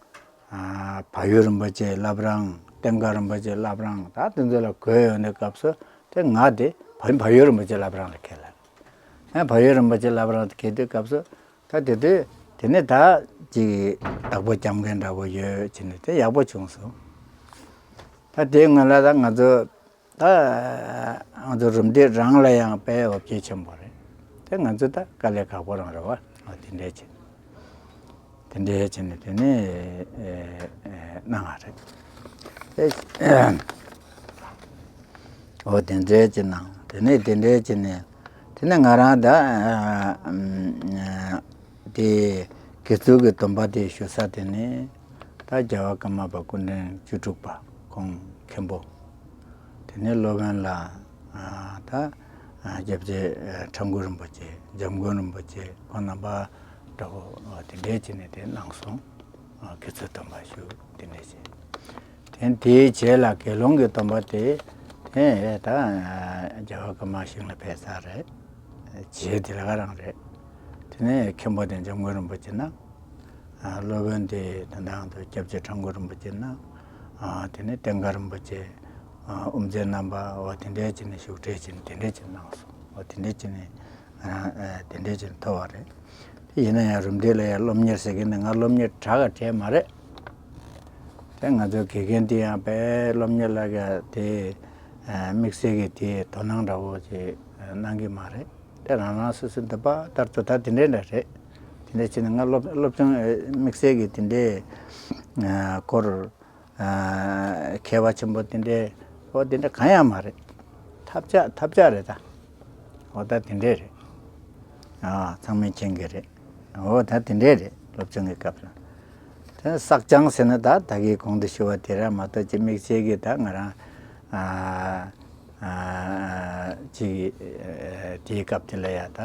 ཨ་བལ་ཡུལ་རིན་པོ་ཆེ་བླ་བྲང་། ལྟེང་ཀ་རིན་པོ་ཆེ་བླ་བྲང་། ད་དེ་ཚོ་ལ་བགོས་ཡོང་དུས་སྐབས་སུ་དེ་ང་དེ་བལ་བལ་ཡུལ་རིན་པོ་ཆེ་བླ་བྲང་ལ་ཁེལ་ལ། ཨ་བལ་ཡུལ་རིན་པོ་ཆེ་བླ་བྲང་དུ་ཁེལ་དུས་སྐབས་སུ་ད་དེ་དུས་དེ་ནས་ད་ཅིག་བདག་པོ་རྒྱབ་མཁན་འདྲ་པོ་ཡོད་བྱས་ནས་དེ་ཡག་པོ་བྱུང་སོང་། ད་དེའི་སྔོན་ལ་ད་ང་ཚོ་ད་ང་ཚོ་རུམ་བཏེག་རང་ལ་ཡང་དཔེ་འོ་བརྒྱལ་ཆེན་པོ་རེད། དེ་ང་ཚོ་ད་དཀའ་ལས་ཁག་པོ་རང་རེད་བ། འོ་དེ་འདྲས་བྱས། དེ་འདྲས་བྱས་ནས་དེ་ནས་ཨེ་ཨེ་གནང་བ་རེད། དེ་འོ་དེ་འདྲས་བྱས་གནང་། དེ་ནས་དེ་འདྲས་བྱས་ནས་དེ་ནས་ང་རང་ད་ཨ་ཨམ་ཨ་དེ་དགེ་ཚུལ་གྱི་སྡོམ་པ་དེ་ཞུ་ས་དེ་ནས། ད་རྒྱལ་བ་ཀརྨ་པ་སྐུ་ཕྲེང་བཅུ་དྲུག་པ་ཁོང་མཁན་པོ། དེ་ནས་སློབ་དཔོན་ལ་ཨ་ད་ཨ་སྐྱབས་རྗེ་ཨ་ཁྲ་འགུ་རིན་པོ་ཆེ། འཇམ་མགོན་རིན་པོ་ཆེ། ཁོང་རྣམ་པ་འདྲ་པོ་དེ་འདྲས་བྱས་ནས་དེ་གནང་སོང་། ཨ་དགེ་ཚུལ་སྡོམ་པ་ཞུ་དེ་འདྲས་བྱས། དེ་དེའི་རྗེས་ལ་དགེ་སློང་གི་སྡོམ་པ་དེ་དེ་ད་ཨ་རྒྱལ་བ་ཀརྨ་ཞིང་ལ་ཕེབས་ས་རེད། རྗེས་དེ་ལ་ག་རང་རེད། དེ་ནས་མཁན་པོ་དེ་འཇམ་མགོན་རིན་པོ་ཆེ་ན། ཨ་སློབ་དཔོན་དེ་ད་ལྟ་ང་ཚོ་སྐྱབས་རྗེ་ཁྲ་འགུ་རིན་པོ་ཆེ་ན། ཨ་དེ་ནས་ལྟེང་ཀ་རིན་པོ་ཆེ། ཨ་དབུ་མཛད་རྣམ་པ་འོ་དེ་འདྲས་བྱས་ནས་བཞུགས་གྲལ་བྱས་ནས་དེ་འདྲས་བྱས་གནང་སོང་། འོ་དེ་འདྲས་བྱས་ནས་ང་རང་ཨ་དེ་འདྲས་བྱས་ནས་ཐོབ་པ་རེད། དེ་ཡིན་ན་ཡང་རུམ་བཏེག་ལ་ཡང་སློབ་གཉེར་ཟེར་གི་འདུག་ང་སློབ་གཉེར་དྲག་ག་བྲལ་མ་རེད། དེ་ང་ཚོའི་དགེ་རྒན་དེ་ཡང་དཔེ་སློབ་གཉེར་ལ་ག་དེ་ཨ་དམིགས་བསལ་གྱི་དེ་དོ་སྣང་འདྲ་བོ་ཅིག་གནང་གི་མ་རེད། དེ་རང་རང་སོ་སོའི་འདོད་པ་ལྟར་དུ་ད་དེ་འདྲའི་འདྲ་རེད། དེ་འདྲ་བྱས་ནས་ང་སློབ་སློབ་སྦྱོང་ཨེ་དམིགས་བསལ་གྱི་དེ་འདྲའི་ཨ་སྐོར་ཨ་མཁས་པ་ཆེན་པོ་དེ་འདྲའི་འོ་དེ་འདྲ་གང་ཡང་མ་རེད། ཐབས་ཆག་ཐབས་ཆག་རེད་ད། འོ་ད་དེ་འདྲའི་རེད། ཨ་ཚང་མས་མཁྱེན་གྱི་རེད། འོ་ད་དེ་འདྲའི་རེད་སློབ་སྦྱོང་གི་སྐབས་ལ། དེ་བསགས་སྦྱང་ཟེར་ན་ད་ད་གིན་གོང་དུ་ཞུ་བ་དེ་ར་མ་གཏོགས་ཅི་དམིགས་བསལ་གྱི་ད་ང་རང་ཨ་ཨ་ཅིག་ཨ་དེའི་སྐབས་དེ་ལ་ཡ་ད་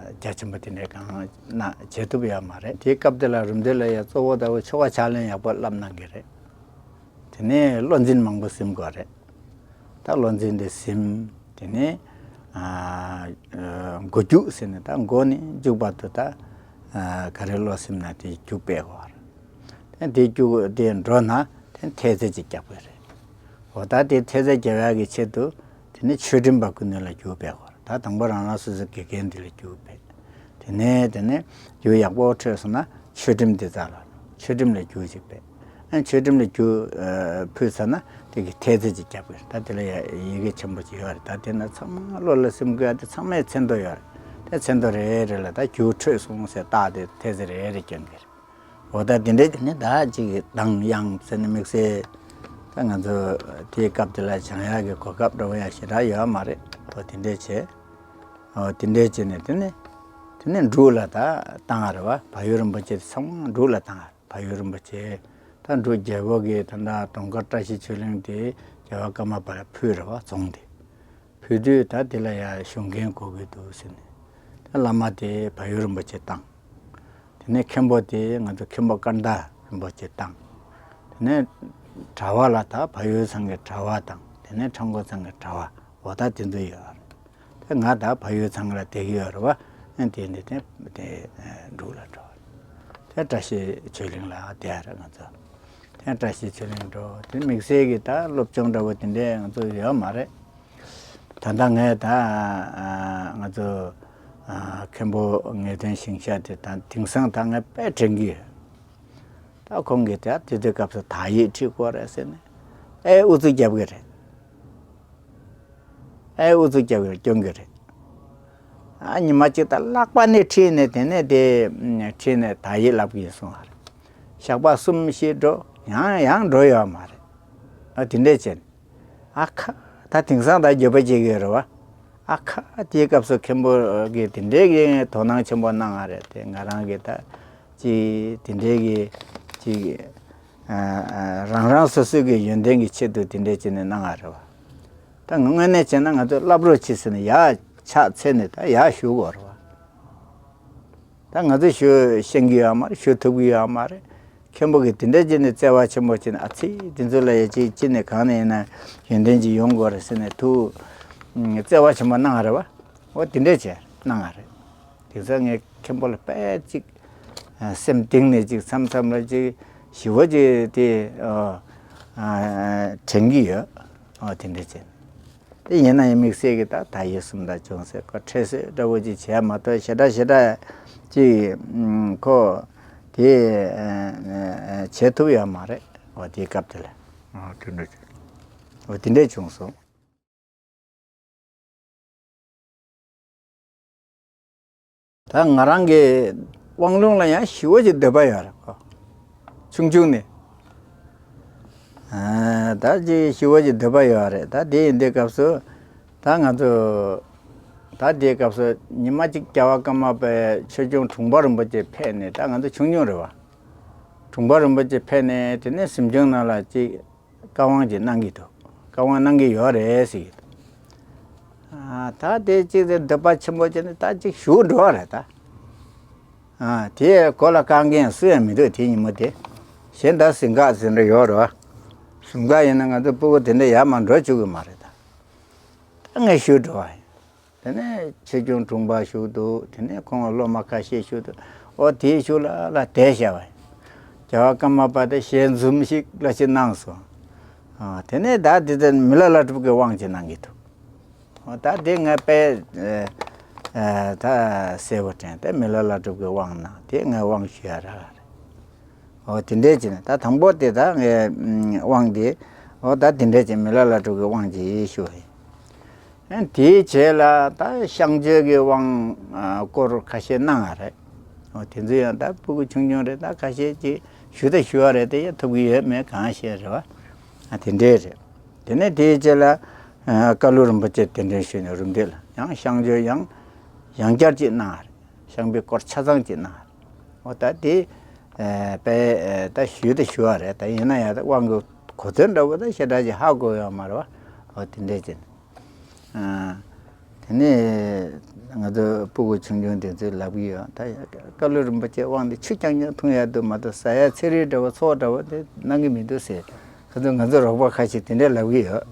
རྒྱ་ཆེན་པོ་དེ་འདྲའི་གང་ན་བྱེད་ཐུབ་ཡོད་མ་རེད། དེའི་སྐབས་དེ་ལ་རུམ་བཏེག་ལ་ཡ་གཙོ་བོ་ད་བོ་ཆོ་ག་ཕྱག་ལེན་ཡག་པོ་བསླབ་གནང་གི་རེད། དེ་ནས་བློ་འཛིན་མང་པོ་ཟིན་དགོས་རེད། ད་བློ་འཛིན་དེ་ཟིན། དེ་ནས་ཨ་ཨ་མགོ་རྒྱུག་ཟེར་ནས་ད་མགོ་ནས་མཇུག་བར་དུ་ད་ཨ་ག་རེ་བློ་ཟིན་ན་དེ་རྒྱུག་སྤེལ་དགོས་རེད། དེ་རྒྱུག་དེ་འགྲོ་ན་དེ་ཐལ་ཚེ་ཅིག་རྒྱག་དགོས་རེད། འོ་ད་དེ་ཐལ་ཚེ་རྒྱག་ཡག་གི་ཆེད་དུ་དེ་ནས་ཆོས་ཁྲིམས་པ་ཀུན་ནས་ལ་རྒྱུག་སྤེལ་དགོས་རེད། ད་དང་པོ་རང་རང་སོ་སོའི་དགེ་རྒན་དེ་ལ་རྒྱུག་སྤེལ། དེ་ནས་དེ་ནས་རྒྱུག་ཡག་པོ་འཕྲོད་སོང་ན་ཆོས་ཁྲིམས་དེ་རྩ་ལ་ཆོས་ཁྲིམས་ལ་རྒྱུག་ཅིག་སྤེལ། ཨ་ཆོས་ཁྲིམས་ལ་རྒྱུགས་ཕུལ་ཚར་ན་དེ་གི་ཐེལ་ཙེ་ཅིག་རྒྱབ་ཀྱི་རེད། ད་དེ་ལ་ཡ་ཡི་གེ་ཆེན་པོ་ཅིག་ཡོད་རེད། ད་དེ་ན་ཚང་མ་བློ་ལ་སེམས་དགོས་ཡ་དེ་ཚང་མའི་མཚན་ཐོ་ཡོད་རེད། དེ་མཚན་ཐོ་རེ་རེ་ལ་ད་རྒྱུགས་འཕྲོད་སོང་ཟེར་རྟགས་དེ་ཐེལ་ཙེ་རེ་རེ་སྐྱོན་གྱི་རེད། འོ་ད་དེ་འདྲས་ནི་ད་ཅིག་གདངས་དབྱངས་ཟེར་ནས་དམིགས་བསལ་ད་ང་ཚོ་དེའི་སྐབས་དེ་ལ་སྦྱང་ཡག་གི་གོ་སྐབས་འདྲ་བོ་ཡང་ཞེ་དྲག་ཡོད་མ་རེད། འོ་དེ་འདྲས་བྱས། འོ་དེ་འདྲས་བྱས་ནས་དེ་ནས་དེ་ནས་འབྲུག་ལ་ད་བཏང་བ་རེད་བ། བལ་ཡུལ་རིན་པོ་ཆེ་དེ་ཚང་མ་འབྲུག་ལ་བཏང་བ་རེད། བལ་ཡུལ་རིན་པོ་ཆེ་ད་འབྲུག་རྒྱལ་པོ་གིས་ད་ལྟ་དུང་དཀར་བཀྲ་ཤིས་ཆོས་གླིང་དེ་རྒྱལ་བ་ཀརྨ་པ་ལ་ཕུལ་རེད་བ། རྫོང་དེ་ཕུལ་དུས་ད་དེ་ལ་ཡ་ཞུགས་མཁན་དགོས་ཀྱི་འདུག་ཟེར་ནས། ད་བླ་མ་དེ་བལ་ཡུལ་རིན་པོ་ཆེ་བཏང་། དེ་ནས་མཁན་པོ་དེ་ང་ཚོ་མཁན་པོ་སྐར་མདའ་རིན་པོ་ཆེ་བཏང་། དེ་ནས་གྲྭ་བ་ལ་ད་བལ་ཡུལ་ཚང་གི་གྲྭ་བ་བཏང་། དེ་ནས་ཁྲ་འགོ་ཚང་གི་གྲྭ་བ། འོ་ད་དེ་ཚོ་ཡོད་རེད། དེ་ང་ད་བལ་ཡུལ་ཚང་ལ་བསྡད་ཀྱི་ཡོད་རེད་བ། ཨ་དེ་ནས་དེ་དེ་འབྲུག་ལ་འགྲོ་བ་རེད། དེ་བཀྲ་ཤིས་ཆོས་གླིང་ལ་བསྡད་རེད་ང་ཚོ། དེ་བཀྲ་ཤིས་ཆོས་གླིང་འགྲོ། དེ་དམིགས་བསལ་གྱི་ད་སློབ་སྦྱོང་འདྲ་བོ་དེ་འདྲས་ང་ཚོ་ཡོད་མ་རེད། ད་ལྟ་ངས་ད་ང་ཚོ་མཁན་པོ་ངེས་དོན་ཞིང་གཤེགས་དེ་ད་དེང་སང་ད་ངས་དཔེ་དྲན་གྱི་ཡོད། ད་ཁོང་གིས་ད་དེ་དུས་སྐབས་སུ་དག་ཡིག་ཁྲིད་དགོས་རེད་ཟེར་ནས་ཨེ་ཨུ་ཚུགས་རྒྱབ་ཀྱི་རེད། ཨེ་ཨུ་ཚུགས་རྒྱབ་ཀྱི་རེད། སྐྱོན་གྱི་རེད། ཨ་ཉི་མ་གཅིག་ད་ལྷག་པ་ནས་ཁྲིད་ནས་དེ་ནས་དེ་ཁྲིད་ནས་དག་ཡིག་བསླབ་ཀྱི་ཡིན་གསུངས་པ་རེད། ཞག་པ་གསུམ་བཞི་འགྲོ་ཡང་ཡང་འགྲོ་ཡོད་མ་རེད། ཨ་དེ་འདྲས་བྱས་ནས། ཨ་ཁ། ད་དེང་སང་ད་འགྱོད་པ་སྐྱེ་གི་རེད་བ། ཨ་ཁ། དེའི་སྐབས་སུ་མཁན་པོ་གིས་དེ་འདྲའི་གི་དོ་སྣང་ཆེན་པོ་གནང་བ་རེད་དེ། ང་རང་གི་ད་ཅིག་དེ་འདྲའི་གི་ཅིག་ཨ་ཨ་རང་རང་སོ་སོའི་གི་ཡོན་ཏན་གྱི་ཆེད་དུ་དེ་འདྲའི་བྱས་ནས་གནང་བ་རེད་བ། ད་དངོས་གནས་བྱས་ན་ང་ཚོ་བསླབ་རོགས་བྱེད་ཟེར་ནས་ཡར་ཕྱག་འཚལ་ནས་ད་ཡར་ཞུ་དགོས་རེད་བ། ད་ང་ཚོ་ཞུ་ཤེས་ཀྱི་ཡོད་མ་རེད། ཞུ་ཐུབ་ཀྱི་ཡོད་མ་རེད། མཁན་པོ་གིས་དེ་འདྲ་བྱས་ནས་བརྩེ་བ་ཆེན་པོ་བྱས་ནས། ཨ་ཙི། དེ་ཚོ་ལ་ཡ་ཅིག་ཅི་ནས་གང་ནས་ཡིན་ན་ཡོན་ཏན་ཅིག་ཡོང་དགོས་རེད་ཟེར་ནས་ཐུགས་བརྩེ་བ་ཆེན་པོ་གནང་བ་རེད་བ། འོ་དེ་འདྲ་བྱས་གནང་བ་རེད། དེ་ཚོ་ངས་མཁན་པོ་ལ་དཔེ་ཅིག་སེམས་གཏིང་ནས་ཅིག་མཚམས་མཚམས་ལ་ཅིག་ཞི་བ་ཅིག་དེ་དྲན་གྱི་ཡོད། འོ་དེ་འདྲ་བྱས། དེ་ཡིན་ན་ཡང་དམིགས་བསལ་གྱི་ད་དག་ཡིག་གསུམ་དང་ཅུང་ཟད་ཁོ་ཁྲེལ་ཟོས་འདྲ་བོ་ཅིག་བྱས་མ་གཏོགས་ཞེ་དྲག་ཞེ་དྲག་ཅིག་ཁོ་དེ་བྱེད་ཐུབ་ཡོད་མ་རེད། འོ་དེའི་སྐབས་དེ་ལ། འོ་དེ་འདྲ་བྱུང་སོང་། ད་ང་རང་གི་དབང་ལུང་ལ་ཡང་ཞི་བ་ཅིག་འདོད་པ་ཡོད་རེད་ཁོ། ཆུང་ཆུང་ནས། ཨ་ད་ཅིག་ཞི་བ་ཅིག་འདོད་པ་ཡོད་རེད། ད་དེ་ཡིན་དུས་སྐབས་སུ་ད་ང་ཚོ་ད་དེའི་སྐབས་སུ་ཉི་མ་གཅིག་རྒྱལ་བ་ཀརྨ་པའི་ཆོས་སྐྱོང་དྲུང་པ་རིན་པོ་ཆེ་ཕེབས་ནས། ད་ང་ཚོ་ཆུང་ཆུང་རེད་བ། དྲུང་པ་རིན་པོ་ཆེ་ཕེབས་ནས་དེ་ནས་གཟིམ་ཆུང་ནང་ལ་ཅིག་བཀའ་དབང་ཅིག་གནང་གི་འདུག་བཀའ་དབང་གནང་གི་ཡོད་རེད་ཟེར་གྱི་འདུག་ཨ་ད་དེ་གཅིག་དེ་འདོད་པ་ཆེན་པོ་བྱས་ནས་ད་གཅིག་བཞུགས་འགྲོ་བ་རེད་ད། ཨ་དེ་གོ་ལ་བཀག་མཁན་སུ་ཡང་མི་འདུག་དེ་ཉིན་མོ་དེ། གཞན་ད་གཟིམ་ཁག་ཟེར་འདྲ་ཡོད་རེད་བ། གཟིམ་ཁག་ཡིན་ན་ང་ཚོ་སྤུ་གུ་དེ་འདྲ་ཡར་མར་འགྲོ་བཅུག་གི་མ་རེད་ད། ད་ངས་བཞུགས་འགྲོ་བ་ཡིན། དེ་ནས་ཆོས་སྐྱོང་དྲུང་པ་བཞུགས་འདུག་དེ་ནས་ཁོང་སློབ་མ་ཁ་ཤས་བཞུགས་འདུག་འོ་དེའི་གཞུག་ལ་ལ་བསྡད་བཞག་པ་ཡིན། རྒྱལ་བ་ཀརྨ་པ་དེ་ཞལ་འཛུམ་ཞིག་ལ་ཞིག་གནང་སོང་། ཨ་དེ་ནས་ད་དེ་དེ་མི་ལ་ལ་གྲུབ་ཀྱི་དབང་ཅིག་གནང་གི་འདུག་འོ་ད་དེ་ངས་དཔེ་ཨ་ཨ་ད་གསལ་པོ་དྲན་ཏེ་མི་ལ་ལ་གྲུབ་ཀྱི་དབང་གནང་། དེ་ངས་དབང་ཞུ་ཡ་རག་རེད། འོ་དེ་འདྲས་བྱས་ནས་ད་དང་པོ་དེ་ད་ངས་དབང་དེ། འོ་ད་དེ་འདྲས་བྱས་མི་ལ་ལ་གྲུབ་ཀྱི་དབང་ཅིག་ཞུ་ཡིན། ཨ་དེའི་རྗེས་ལ་ད་ཤངས་ཆོས་ཀྱི་དབང་ཨ་སྐོར་ཁ་ཤས་གནང་བ་རེད། འོ་དེ་ཚོ་ཡང་ད་སྤུ་གུ་ཆུང་ཆུང་རེད། ད་ཁ་ཤས་ཅིག་ཞུ་ད་ཞུ་བ་རེད་དེ། ཡ་ཐུབ་ཀྱི་ཡོད་མེད་གང་ཤེས་རེད་བ། ཨ་དེ་འདྲས་རེད། དེ་ནས་དེའི་རྗེས་ལ་ཨ་བཀའ་བློན་རིན་པོ་ཆེ་གདན་འདྲེན་ཞུས་ནས་རུམ་བཏེགས་ལ་ཡང་ཤངས་ཆོས་ཡང་ཡང་བསྐྱར་ཅིག་གནང་བ་རེད། ཤངས་པའི་སྐོར་ཆ་ཚང་ཅིག་གནང་བ་རེད། འོ་ད་དེ་ཨ་དཔེ་ཨ་ད་ཞུས་ད་ཞུ་བ་རེད། ད་ཡིན་ན་ཡང་ད་དབང་གི་གོ་དོན་འདྲ་བོ་ད་ཞེ་དྲག་ཅིག་ཧ་གོ་ཡོད་མ་རེད་བ། འོ་དེ་འདྲས་ཅིག་ཨ་དེ་ནས་ང་ཚོ་སྤུ་གུ་ཆུང་ཆུང་དེ་ཚོས་ལབ་ཀྱི་ཡོད། ད་བཀའ་བློན་རིན་པོ་ཆེ་དབང་དེ་ཆུ་རྐྱང་རྐྱང་འཐུང་ཡ་འདུག་མ་གཏོགས་ཟ་ཡ་ཚལ་རིགས་འདྲ་བོ་ཚོགས་འདྲ་བོ་དེ་གནང་གི་མི་འདུག་ཟེར། ཁ་ཚོ་ང་ཚོ་རོགས་པ་ཁ་ཤས་དེ་འདྲས་ལབ་ཀྱི་ཡོད།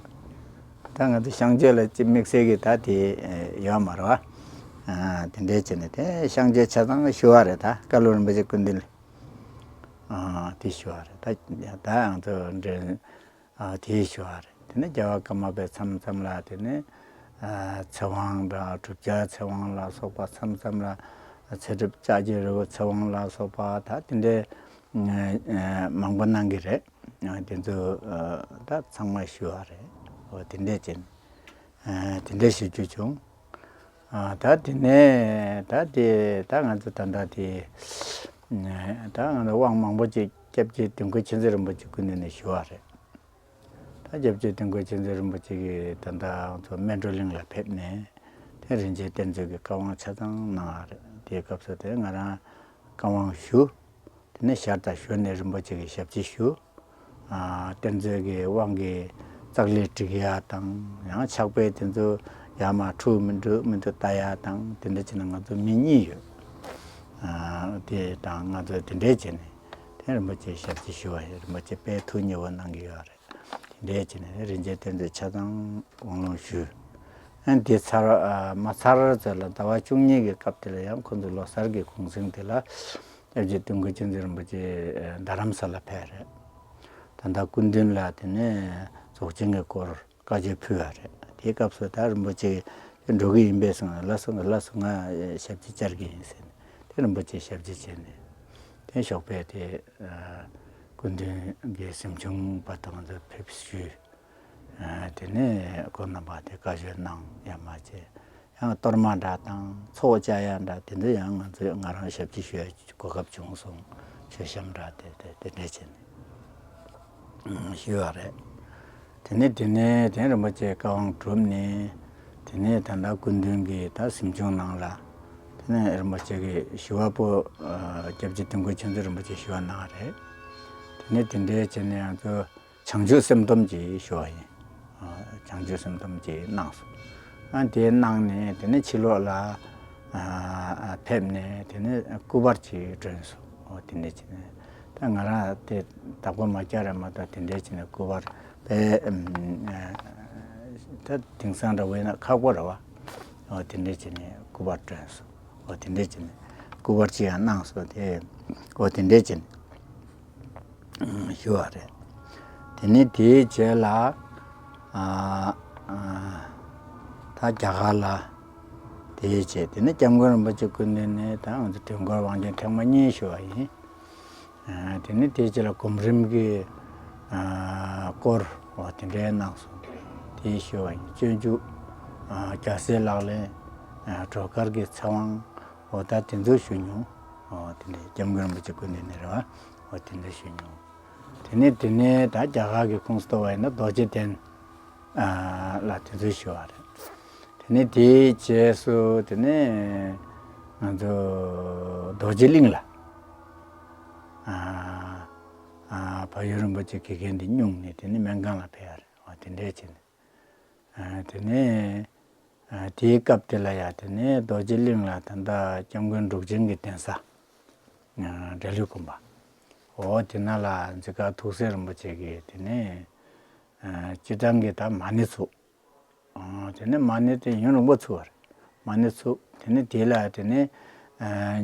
ད་ང་ཚོ་ཤངས་ཆོས་ལ་ཅིག་དམིགས་བསལ་གྱི་ད་དེ་ཡོད་མ་རེད་བ། ཨ་དེ་འདྲས་བྱས་ནས་དེ་ཤངས་ཆོས་ཆ་ཚང་ཞུ་བ་རེད། ད་བཀའ་བློན་རིན་པོ་ཆེ་སྐུ་མདུན་ལ་ཨ་དེ་ཞུ་བ་རེད། ད་ད་ང་ཚོ་འདྲ། ཨ་དེའི་ཞུ་བ་རེད། དེ་ནས་རྒྱལ་བ་ཀརྨ་པའི་མཚམས་མཚམས་ལ་དེ་ནས་ཨ་ཚེ་དབང་དང་གྲུབ་ཆེན་ཚེ་དབང་ལ་སོགས་པ། མཚམས་མཚམས་ལ་ཚེ་སྒྲུབ་ལྕགས་ཀྱུ་རི་བོ་ཚེ་དབང་ལ་སོགས་པ། ད་དེ་འདྲའི་ མང་པོ་གནང་གི་རེད། དེ་ཚོ་ད་ཚང་མ་ཞུ་བ་རེད། འོ་དེ་འདྲས་བྱས་ནས་དེ་འདྲས་ཞུ་རྒྱུ་བྱུང་། ད་དེ་ནས་ད་དེ་ད་ང་ཚོ་ད་ལྟ་དེ་ད་ང་ཚོ་དབང་མང་པོ་ཅིག་སྐྱབས་རྗེ་དོན་ཀུན་མཁྱེན་བརྩེ་རིན་པོ་ཆེ་སྐུ་མདུན་ནས་ཞུ་བ་རེད། ད་སྐྱབས་རྗེ་དོན་ཀུན་མཁྱེན་བརྩེ་རིན་པོ་ཆེ་གིས་ད་ལྟ་ང་ཚོ་སྨན་གྲོལ་གླིང་ལ་ཕེབས་ནས་དེ་རིན་ཆེན་གཏེར་མཛོད་ཀྱི་བཀའ་དབང་ཆ་ཚང་གནང་བ་རེད། དེའི་སྐབས་སུ་དེ་ང་རང་བཀའ་དབང་ཞུ། དེ་ནས་ཞལ་དང་ཞུ་ནས་རིན་པོ་ཆེ་གི་ཞབས་ཕྱི་ཞུ། གཏེར་མཛོད་ཀྱི་དབང་གི་ཙཀ་ལི་སྒྲིག་ཡ་དང་ཡང་ཕྱག་དཔེ་དེ་ཚོ་ཡར་མར་འཁྲུག་མི་འགྲོ་མི་འགྲོ་ལྟ་ཡ་དང་དེ་འདྲ་བྱས་ན་ང་ཚོ་མི་གཉིས་ཡོད། དེ་དང་ང་ཚོ་དེ་འདྲས་བྱས་ནས་དེ་རིན་པོ་ཆེ་ཞབས་ཕྱི་ཞུ་བ་ཡིན། རིན་པོ་ཆེ་དཔེ་ཐུགས་མཉེས་པོ་གནང་གི་ཡོད་རེད། དེ་འདྲས་བྱས་ནས་རིན་ཆེན་གཏེར་མཛོད་ཆ་ཚང་དབང་ལུང་ཞུས། ཨ་ནི་དེ་ཚར་མ་ཚར་ཚོད་ལ་ཟླ་བ་བཅུ་གཉིས་ཀྱི་སྐབས་དེ་ལ་ཡང་ཁོང་ཚོ་ལོ་གསར་གྱི་གུང་གསེང་དེ་ལ་སྐྱབས་རྗེ་དོན་ཀུན་མཁྱེན་བརྩེ་རིན་པོ་ཆེ་རྡ་རམ་ས་ལ་ཕེབས་རེད། ད་ལྟ་སྐུ་མདུན་ལ་དེ་ནས་རྫོགས་ཆེན་གྱི་སྐོར་བཀའ་ཆོས་ཕུལ་བ་རེད། དེའི་སྐབས་སུ་ད་རིན་པོ་ཆེ་འགྲོ་གི་ཡིན་པས་གསུངས། ལགས་སོ་ལགས་སོ། ང་ཞབས་ཕྱི་བཅར་གྱི་ཡིན་ཟེར་ནས་དེ་རིན་པོ་ཆེ་ཞབས་ཕྱི་བྱས་ནས་དེ་ཞོགས་པའི་དེ་སྐུ་མདུན་གྱི་གཟིམ་ཆུང་བར་དུ་ང་ཚོ་ཕེབས་ཞུས། དེ་ནས་ཁོང་རྣམ་པ་དེ་བཀའ་ཆོས་གནང་ཡ་མ་བྱས། ཡང་གཏོར་མ་འདྲ་དང་ཚོགས་བཅའ་ཡ་འདྲ་དེ་ཚོ་ཡང་ང་ཚོས་ང་རང་ཞབས་ཕྱི་ཞུ་ཡ་གོ་སྐབས་བྱུང་སོང་། མཆོད་བཤམས་འདྲ་དེ་དེ་དེ་འདྲས་བྱས་ནས་ཞུས་པ་རེད། དེ་ནས་དེ་ནས་དེ་རིན་པོ་ཆེ་བཀའ་དབང་གྲུབ་ནས་དེ་ནས་ད་ལྟ་སྐུ་མདུན་གྱི་ད་གཟིམ་ཆུང་ནང་ལ་དེ་ནས་རིན་པོ་ཆེ་གི་ཞི་བ་པོ་སྐྱབས་རྗེ་དོན་ཀུན་མཁྱེན་བརྩེ་རིན་པོ་ཆེ་ཞི་བ་གནང་བ་རེད། དེ་ནས་དེ་འདྲས་བྱས་ནས་ང་ཚོ་བྱང་ཆུབ་སེམས་སྡོམ་ཅིག་ཞུ་བ་ཡིན། བྱང་ཆུབ་སེམས་སྡོམ་ཅིག་གནང་སོང་། ཨ་དེ་གནང་ནས་དེ་ནས་ཕྱི་ལོགས་ལ་ཕེབས་ནས་དེ་ནས་སྐུ་པར་ཅིག་བསྐྲུན་སོང་། འོ་དེ་འདྲ་བྱས་ནས་ད་ང་རང་དེ་བདག་པོ་མ་བརྒྱབ་རེད་མ་གཏོགས་དེ་འདྲ་བྱས་ནས་སྐུ་པར་དཔེ་ད་དེང་སང་འདྲ་བོ་ཡིན་ན་ཁག་པོ་རེད་བ། འོ་དེ་འདྲ་བྱས་ནས་སྐུ་པར་བསྐྲུན་སོང་། འོ་དེ་འདྲ་བྱས་ནས་སྐུ་པར་ཅིག་ཡང་གནང་སོང་། དེ་འོ་དེ་འདྲ་བྱས་ནས། ཞུ་བ་རེད། དེ་ནས་དེའི་རྗེས་ལ་ཨ་ཨ་ད་རྒྱ་གར་ལ་དེའི་རྗེས་དེ་ནས་སྐྱབས་མགོན་རིན་པོ་ཆེ་སྐུ་མདུན་ནས་ད་ང་ཚོ་དུས་འཁོར་དབང་ཆེན་ཐེངས་མ་གཉིས་ཞུ་བ་ཡིན། ཨ་དེ་ནས་དེའི་རྗེས་ལ་གོམ་རིམ་གྱི་ཨ་སྐོར་འོ་དེ་འདྲའི་གནང་སོང་། དེའི་ཞུ་བ་ཡིན། སྤྱོད་འཇུག་ཨ་རྒྱལ་སྲས་ལག་ལེན་ཨ་སྒྲོལ་དཀར་གྱི་ཚེ་དབང་འོ་ད་དེ་ཚོ་ཞུ་མྱོང་། འོ་དེ་འདྲའི་སྐྱབས་མགོན་རིན་པོ་ཆེ་སྐུ་མདུན་ནས་རེད་བ། འོ་དེ་འདྲ་ཞུས་མྱོང་། དེ་ནས་དེ་ནས་ད་རྒྱ་གར་གྱི་ཁོངས་སུ་གཏོགས་པ་ཡིན་ན་རྡོ་རྗེ་གདན་ཨ་ལ་དེ་ཚོ་ཞུ་བ་རེད། དེ་ནས་དེའི་རྗེས་སུ་དེ་ནས་ང་ཚོ་རྡོ་རྗེ་གླིང་ལ་ཨ་ཨ་བལ་ཡུལ་རིན་པོ་ཆེ་དགེ་རྒན་འདི་སྨྱུང་ནས་དེ་ནས་སྨན་ཁང་ལ་ཕེབས་ཡ་རེད། འོ་དེ་འདྲས་བྱས་ནས་ཨ་དེ་ནས། དེའི་སྐབས་དེ་ལ་ཡང་དེ་ནས་རྡོ་རྗེ་གླིང་ལ་ད་ལྟ་སྐྱབས་མགོན་འབྲུག་ཆེན་གྱི་གདན་ས་འབྲས་ལུས་དགོན་པ། འོ་དེ་ན་ལ་འཛི་སྒར་ཐུགས་སྲས་རིན་པོ་ཆེ་གིས་དེ་ནས་སྤྱིར་བཏང་གི་ད་མ་ཎི་ཚུགས། དེ་ནས་མ་ཎི་དེ་ཡུན་རིང་པོ་ཚུགས་པ་རེད། མ་ཎི་ཚུགས་དེ་ནས་དེ་ལ་དེ་ནས་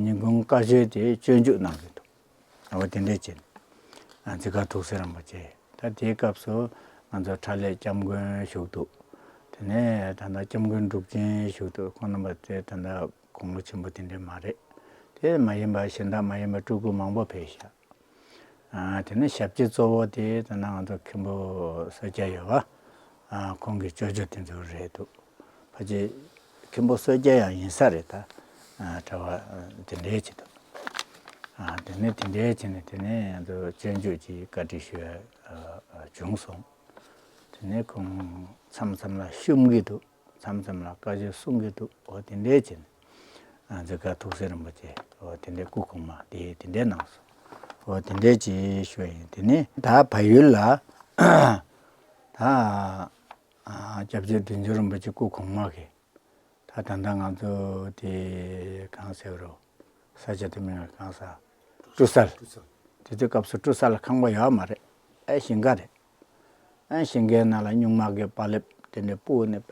ཉིན་གུང་བཀའ་ཆོས་དེ་སྤྱོད་འཇུག་གནང་གི་འདུག་འོ་དེ་འདྲས་བྱས་ནས་འཛི་སྒར་ཐུགས་སྲས་རིན་པོ་ཆེ། ད་དེའི་སྐབས་སུ་ང་ཚོ་ཁྲ་ལས་སྐྱབས་མགོན་བཞུགས་འདུག་དེ་ནས་ད་ལྟ་སྐྱབས་མགོན་འབྲུག་ཆེན་བཞུགས་འདུག་ཁོང་རྣམ་པ་དེ་ད་ལྟ་དགུང་ལོ་ཆེན་པོ་དེ་འདྲས་མ་རེད། དེ་མ་ཡིན་པ་གཞན་དག་མ་ཡིན་པ་སྤྲུལ་སྐུ་མང་པོ་ཕེབས་ཤག་དེ་ནས་ཞབས་ཕྱི་གཙོ་བོ་དེ་ད་ལྟ་ང་ཚོ་མཁན་པོ་བསོད་རྒྱལ་ཡོད་པ། ཁོང་གི་ཅོ་ཅོ་དེ་ཚོ་རེད་འདུག་ཕལ་ཆེར་མཁན་པོ་བསོད་རྒྱལ་ཡང་ཡིན་ས་རེད་ད། གྲྭ་པ་དེ་འདྲའི་ཅིག་འདུག་དེ་ནས་དེ་འདྲའི་བྱས་ནས་དེ་ནས་ང་ཚོ་སྤྱོད་འཇུག་ཅིག་བཀའ་འདྲི་ཞུ་ཡ་བྱུང་སོང་། དེ་ནས་ཁོང་མཚམས་མཚམས་ལ་བཤུམ་གྱི་འདུག་མཚམས་མཚམས་ལ་བཀའ་ཆོས་གསུང་གི་འདུག་འོ་དེ་འདྲའི་བྱས་ནས་འཛི་སྒར་ཐུགས་སྲས་རིན་པོ་ཆེ་འོ་དེ་འདྲའི་སྐུ་གོང་མ་དེ་དེ་འདྲའི་གནང་སོང་། འོ་དེ་འདྲའི་ཅིག་ཞུ་ཡ་ཡིན། དེ་ནས་ད་བལ་ཡུལ་ལ་ད། སྐྱབས་རྗེ་བདུད་འཇོམས་རིན་པོ་ཆེ་སྐུ་གོང་མ་གི་ད་ད་ལྟ་ང་ཚོ་དེ་གང་ཟེར་རོ། ས་ཆ་དེ་མིང་ལ་གང་ཟེར། ཀྲུ་སལ། དེ་དུས་སྐབས་སུ་ཀྲུ་སལ་ལ་ཁང་པ་ཡོད་མ་རེད། ཨེ་ཞིང་ཁ་རེད། ཨེ་ཞིང་ཁའི་ནང་ལ་སྨྱུག་མ་གི་པ་ལེབ་དེ་འདྲ་སྤུག་ནས་པ།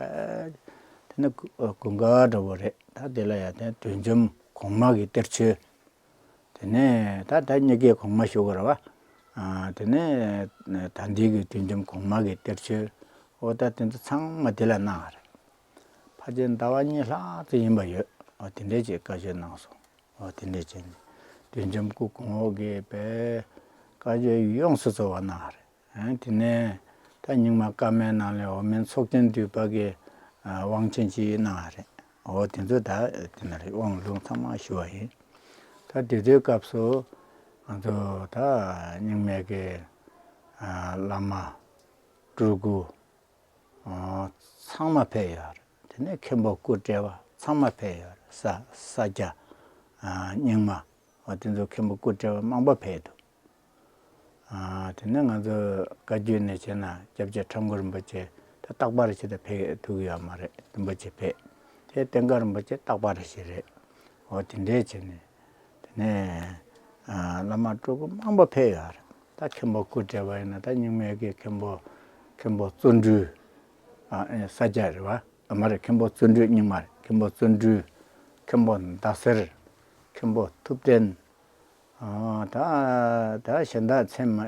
དེ་ནི་དགུན་ཁ་འདྲ་བོ་རེད། ད་དེ་ལ་ཡང་དེ་བདུད་འཇོམས་གོང་མ་གི་གཏེར་ཆོས། དེ་ནས་ད་ད་སྙེ་ཁའི་གོང་མ་ཞུ་དགོས་རེད་བ། དེ་ནས་ད་འདི་གི་བདུད་འཇོམས་གོང་མ་གི་གཏེར་ཆོས། འོ་ད་དེ་ཚོ་ཚང་མ་དེ་ལ་གནང་བ་རེད། ཕལ་ཆེར་ཟླ་བ་གཉིས་ལྷག་ཙམ་ཡིན་པ་ཡོད། འོ་དེ་འདྲས་ཅིག་བཀའ་ཆོས་གནང་སོང་། འོ་དེ་འདྲས་བྱས་ནས་ བདུད་འཇོམས་སྐུ་གོང་འོག་གི་པའི་བཀའ་བརྒྱུད་ཡོངས་སུ་རྫོགས་པ་གནང་བ་རེད། དེ་ནས་ད་རྙིང་མ་བཀའ་མའི་ནང་ལས་འོག་མིན་ཚོགས་ཆེན་འདུས་པ་གི་དབང་ཆེན་གྱིས་གནང་བ་རེད། འོ་དེ་ཚོ་ད་དེ་ན་རེད། དབང་ལུང་ཚང་མ་ཞུ་བ་ཡིན། ད་དེ་དུས་སྐབས་སུ་ང་ཚོ་ད་རྙིང་མའི་གི་བླ་མ་སྤྲུལ་སྐུ་ཚང་མ་ཕེབས་ཡོད་རེད། དེ་ནས་མཁན་པོ་སྐུ་བགྲེས་པ་ཚང་མ་ཕེབས་ཡོད་རེད། ས་ས་སྐྱ་རྙིང་མ་འོ་དེ་ཚོ་མཁན་པོ་སྐུ་བགྲེས་པ་མང་པོ་ཕེབས་འདུག་དེ་ནས་ང་ཚོ་བཀའ་བརྒྱུད་ནས་བྱས་ན་སྐྱབས་རྗེ་ཁྲ་འགུ་རིན་པོ་ཆེ་ད་རྟག་པར་ཅིག་ད་ཕེབས་ཐུབ་ཀྱི་ཡོད་མ་རེད། རིན་པོ་ཆེ་ཕེབས། དེ་བསྟན་དགའ་རིན་པོ་ཆེ་རྟག་པར་ཞིག་རེད། འོ་དེ་འདྲས་བྱས་ནས། དེ་ནས་བླ་མ་སྤྲུལ་སྐུ་མང་པོ་ཕེབས་ཡོད་རེད། ད་མཁན་པོ་སྐུ་བགྲེས་པ་ཡིན་ན་ད་རྙིང་མའི་གི་མཁན་པོ་མཁན་པོ་བརྩོན་འགྲུས་ས་སྐྱ་རེད་བ། མ་རེད། མཁན་པོ་བརྩོན་འགྲུས་རྙིང་མ་རེད། མཁན་པོ་བརྩོན་འགྲུས། མཁན་པོ་ཟླ་ཟེར། མཁན་པོ་ཐུབ་བསྟན། ད་ད་གཞན་དག་མཚན་མ་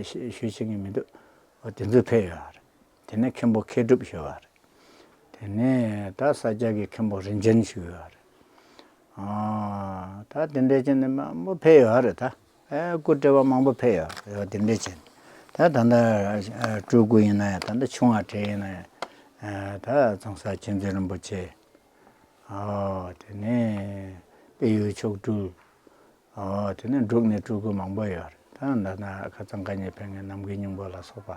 ཞུ་ཤེས་ཀྱི་མི་འདུག་འོ་དེ་ཚོ་ཕེབས་ཡོད་རེད། དེ་ནས་མཁན་པོ་མཁས་གྲུབ་ཞུ་བ་རེད། དེ་ནས་ད་ས་སྐྱ་གི་མཁན་པོ་རིན་ཆེན་ཞུ་བ་རེད། ད་དེ་འདྲས་བྱས་ནས་མང་པོ་ཕེབས་ཡོད་རེད་ད། ཨེ་སྐུ་བགྲེས་པ་མང་པོ་ཕེབས་ཡོད་རེད། དེ་འདྲས་བྱས་ནས་ད་ད་ལྟ་སྤྲུལ་སྐུ་ཡིན་ན་ཡང་ད་ལྟ་ཆུང་བ་གྲས་ཡིན་ན་ཡང་ད་ཚོང་གསར་མཁྱེན་བརྩེ་རིན་པོ་ཆེ། དེ་ནས་དཔལ་ཡུལ་མཆོག་སྤྲུལ། དེ་ནས་འབྲུག་ནས་སྤྲུལ་སྐུ་མང་པོ་ཡོད་རེད། ད་ད་ལྟ་ཁ་སང་ཁ་ཉིན་ཕེབས་མཁན་རྣམ་རྒྱལ་སྙིང་པོ་ལ་སོགས་པ།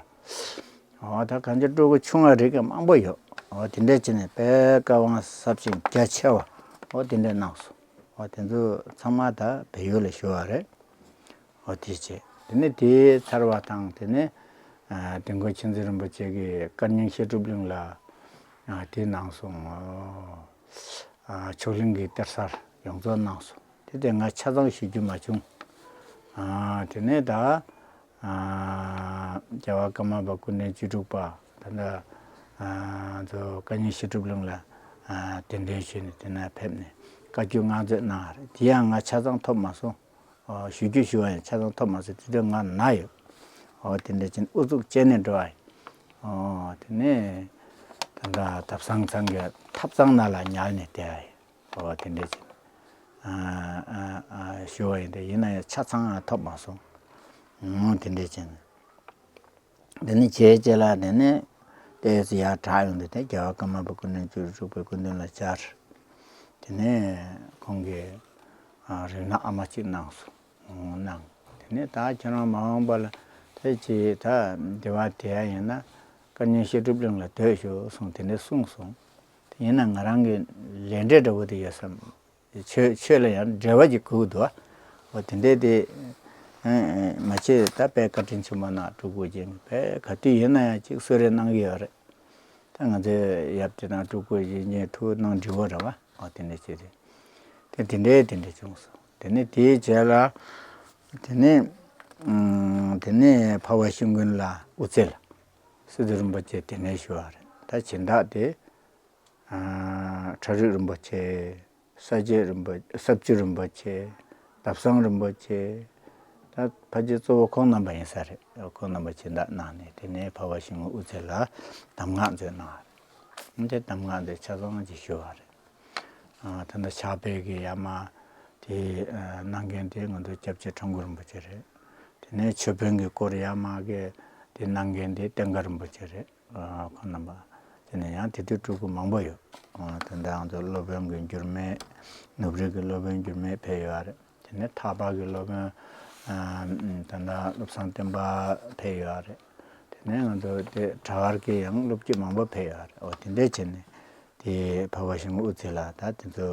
ད་གང་ཅི་སྤྲུལ་སྐུ་ཆུང་བ་རིགས་ཀྱང་མང་པོ་ཡོད། འོ་དེ་འདྲས་བྱས་ནས་དཔལ་བཀའ་དབང་ཟབ་ཅིང་རྒྱ་ཆེ་བ་འོ་དེ་འདྲས་གནང་སོང་། འོ་དེ་ཚོ་ཚང་མ་ད་བལ་ཡུལ་ལ་བཞུགས་པ་རེད། འོ་དེ་བྱས་དེ་ནས་དེའི་ཚར་བ་དང་དེ་ནས་དིལ་མགོ་མཁྱེན་བརྩེ་རིན་པོ་ཆེ་གིས་བཀའ་རྙིང་བཤད་སྒྲུབ་གླིང་ལ་དེ་གནང་སོང་། མཆོག་གླིང་གི་གཏེར་གསར་ཡོངས་རྫོགས་གནང་སོང་། དེ་དེ་ང་ཆ་ཚང་ཞུ་རྒྱུ་མ་བྱུང་། དེ་ནས་ད། རྒྱལ་བ་ཀརྨ་པ་སྐུ་ཕྲེང་བཅུ་དྲུག་པ་ད་ལྟ་ཚོ་བཀའ་རྙིང་བཤད་སྒྲུབ་གླིང་ལ་གདན་འདྲེན་ཞུས་ནས་དེ་ན་ཕེབས་ནས་བཀའ་བརྒྱུད་བསྔགས་བརྗོད་གནང་བ་རེད། དེ་ཡང་ང་ཆ་ཚང་ཐོབ་མ་སོང་། ཞུ་རྒྱུ་ཞུ་བ་ཡང་ཆ་ཚང་ཐོབ་མ་སོང་། དེ་དུས་ང་ན་ཡོད། འོ་དེ་འདྲ་ཅན་ཨུ་ཚུགས་བཅད་ནས་འགྲོ་བ་ཡིན། འོ་དེ་ནས་ད་ལྟ་ཐབ་ཚང་ཚང་གི་ཐབ་ཚང་ནང་ལ་ཉལ་ནས་བསྡད་པ་ཡིན། འོ་དེ་འདྲ་ཅན་ཞུ་བ་ཡིན་ཏེ་ཡིན་ན་ཡང་ཆ་ཚང་ཐོབ་མ་སོང་། འོ་དེ་འདྲ་ཅན། དེ་ནས་བྱས་རྗེས་ལ་དེ་ནས་ཏོག་ཙམ་ཡར་དྲག་ཡོང་དུས་དེ་རྒྱལ་བ་ཀརྨ་པ་སྐུ་ཕྲེང་བཅུ་དྲུག་པའི་སྐུ་མདུན་ལ་བཅར། དེ་ནས་ཁོང་གིས་རིག་སྔགས་ཨ་མ་གཅིག་གནང་སོང་། གནང་། དེ་ནས་ད་ཁྱེད་རང་མ་འོངས་པ་ལ་དེ་ཅི་ད་འདི་བ་དེ་ཡ་ཡིན་ན་བཀའ་རྙིང་བཤད་སྒྲུབ་གླིང་ལ་སྡོད་ཤོག་གསུངས། དེ་འདྲ་གསུངས་སོང་། དེ་ཡིན་ན་ང་རང་གི་ལས་འབྲས་འདྲ་བོ་དེ་ཡོད་བསམ། ཆོས་ཆོས་ལ་ཡང་འབྲེལ་བ་ཅིག་དགོས་ཀྱི་འདུག་ཨ། འོ་དེ་འདྲས་དེ་མ་བྱེད་ད་དཔེ་བཀའ་དྲིན་ཆེན་པོ་གནང་། སྤྲུལ་སྐུ་རྗེ་དཔེ་ག་དུས་ཡིན་ན་ཡང་ཅིག་གསོལ་རས་གནང་གི་ཡོད་རེད། ད་ང་ཚོའི་ཡབ་དེ་དང་སྤྲུལ་སྐུ་རྗེ་ཉིད་ཐུགས་གནང་འདྲི་བོ་རེད་བ། འོ་དེ་འདྲས་བྱས་ཏེ་དེ་དེ་འདྲས་དེ་འདྲས་བྱུང་སོང་། དེ་ནས་དེའི་རྗེས་ལ་དེ་ནས་དེ་ནས་འཕགས་པ་ཤིང་ཀུན་ལ་དབུ་རྩེ་ལ་སི་ཏུ་རིན་པོ་ཆེ་དེ་ནས་ཞུ་བ་རེད། ད་སྦྱིན་བདག་དེ། ཁྲ་རིགས་རིན་པོ་ཆེ། ས་སྐྱ་རིན་པོ་ས་བཅུ་རིན་པོ་ཆེ། ལྡབ་བཟང་རིན་པོ་ཆེ། ད་ཕལ་ཆེར་གཙོ་བོ་ཁོང་རྣམ་པ་ཡིན་ས་རེད། ཁོང་རྣམ་པ་སྦྱིན་བདག་གནང་ནས་དེ་ནས་འཕགས་པ་ཤིང་ཀུན་དབུ་རྩེ་ལ་གདམས་ངག་མཛོད་གནང་བ་རེད། དེ་གདམས་ངག་དེ་ཆ་ཚང་ཅིག་ཞུ་བ་རེད། ད་ལྟ་ཕྱག་དཔེ་གི་ཡར་མར་དེ་གནང་མཁན་དེ་ང་ཚོ་སྐྱབས་རྗེ་ཁྲ་འགུ་རིན་པོ་ཆེ་རེད། དེ་ནས་མཆོད་དཔོན་གྱི་སྐོར་ཡར་མར་གི་དེ་གནང་མཁན་དེ་བསྟན་དགའ་རིན་པོ་ཆེ་རེད། ཁོང་རྣམ་པ། དེ་ནས་ཡང་དེ་དུས་སྤྲུལ་སྐུ་མང་པོ་ཡོད། དེ་འདྲ་ང་ཚོ་སློབ་དཔོན་གྱི་འགྱུར་མེད། ནུབ་རིའི་གི་སློབ་དཔོན་འགྱུར་མེད་ཕེབས་ཡོད་རེད། དེ་ནས་ཐར་པ་གི་སློབ་དཔོན། དེ་འདྲ་བློ་བཟང་བསྟན་པ་ཕེབས་ཡོད་རེད། དེ་ནས་ང་ཚོ་དེ་གྲྭ་བར་གྱི་ཡང་སློབ་དཔོན་མང་པོ་ཕེབས་ཡོད་རེད། འོ་དེ་འདྲས་བྱས་ནས་དེ་འཕགས་པ་ཤིང་ཀུན་དབུ་རྩེ་ལ་ད་དེ་ཚོ་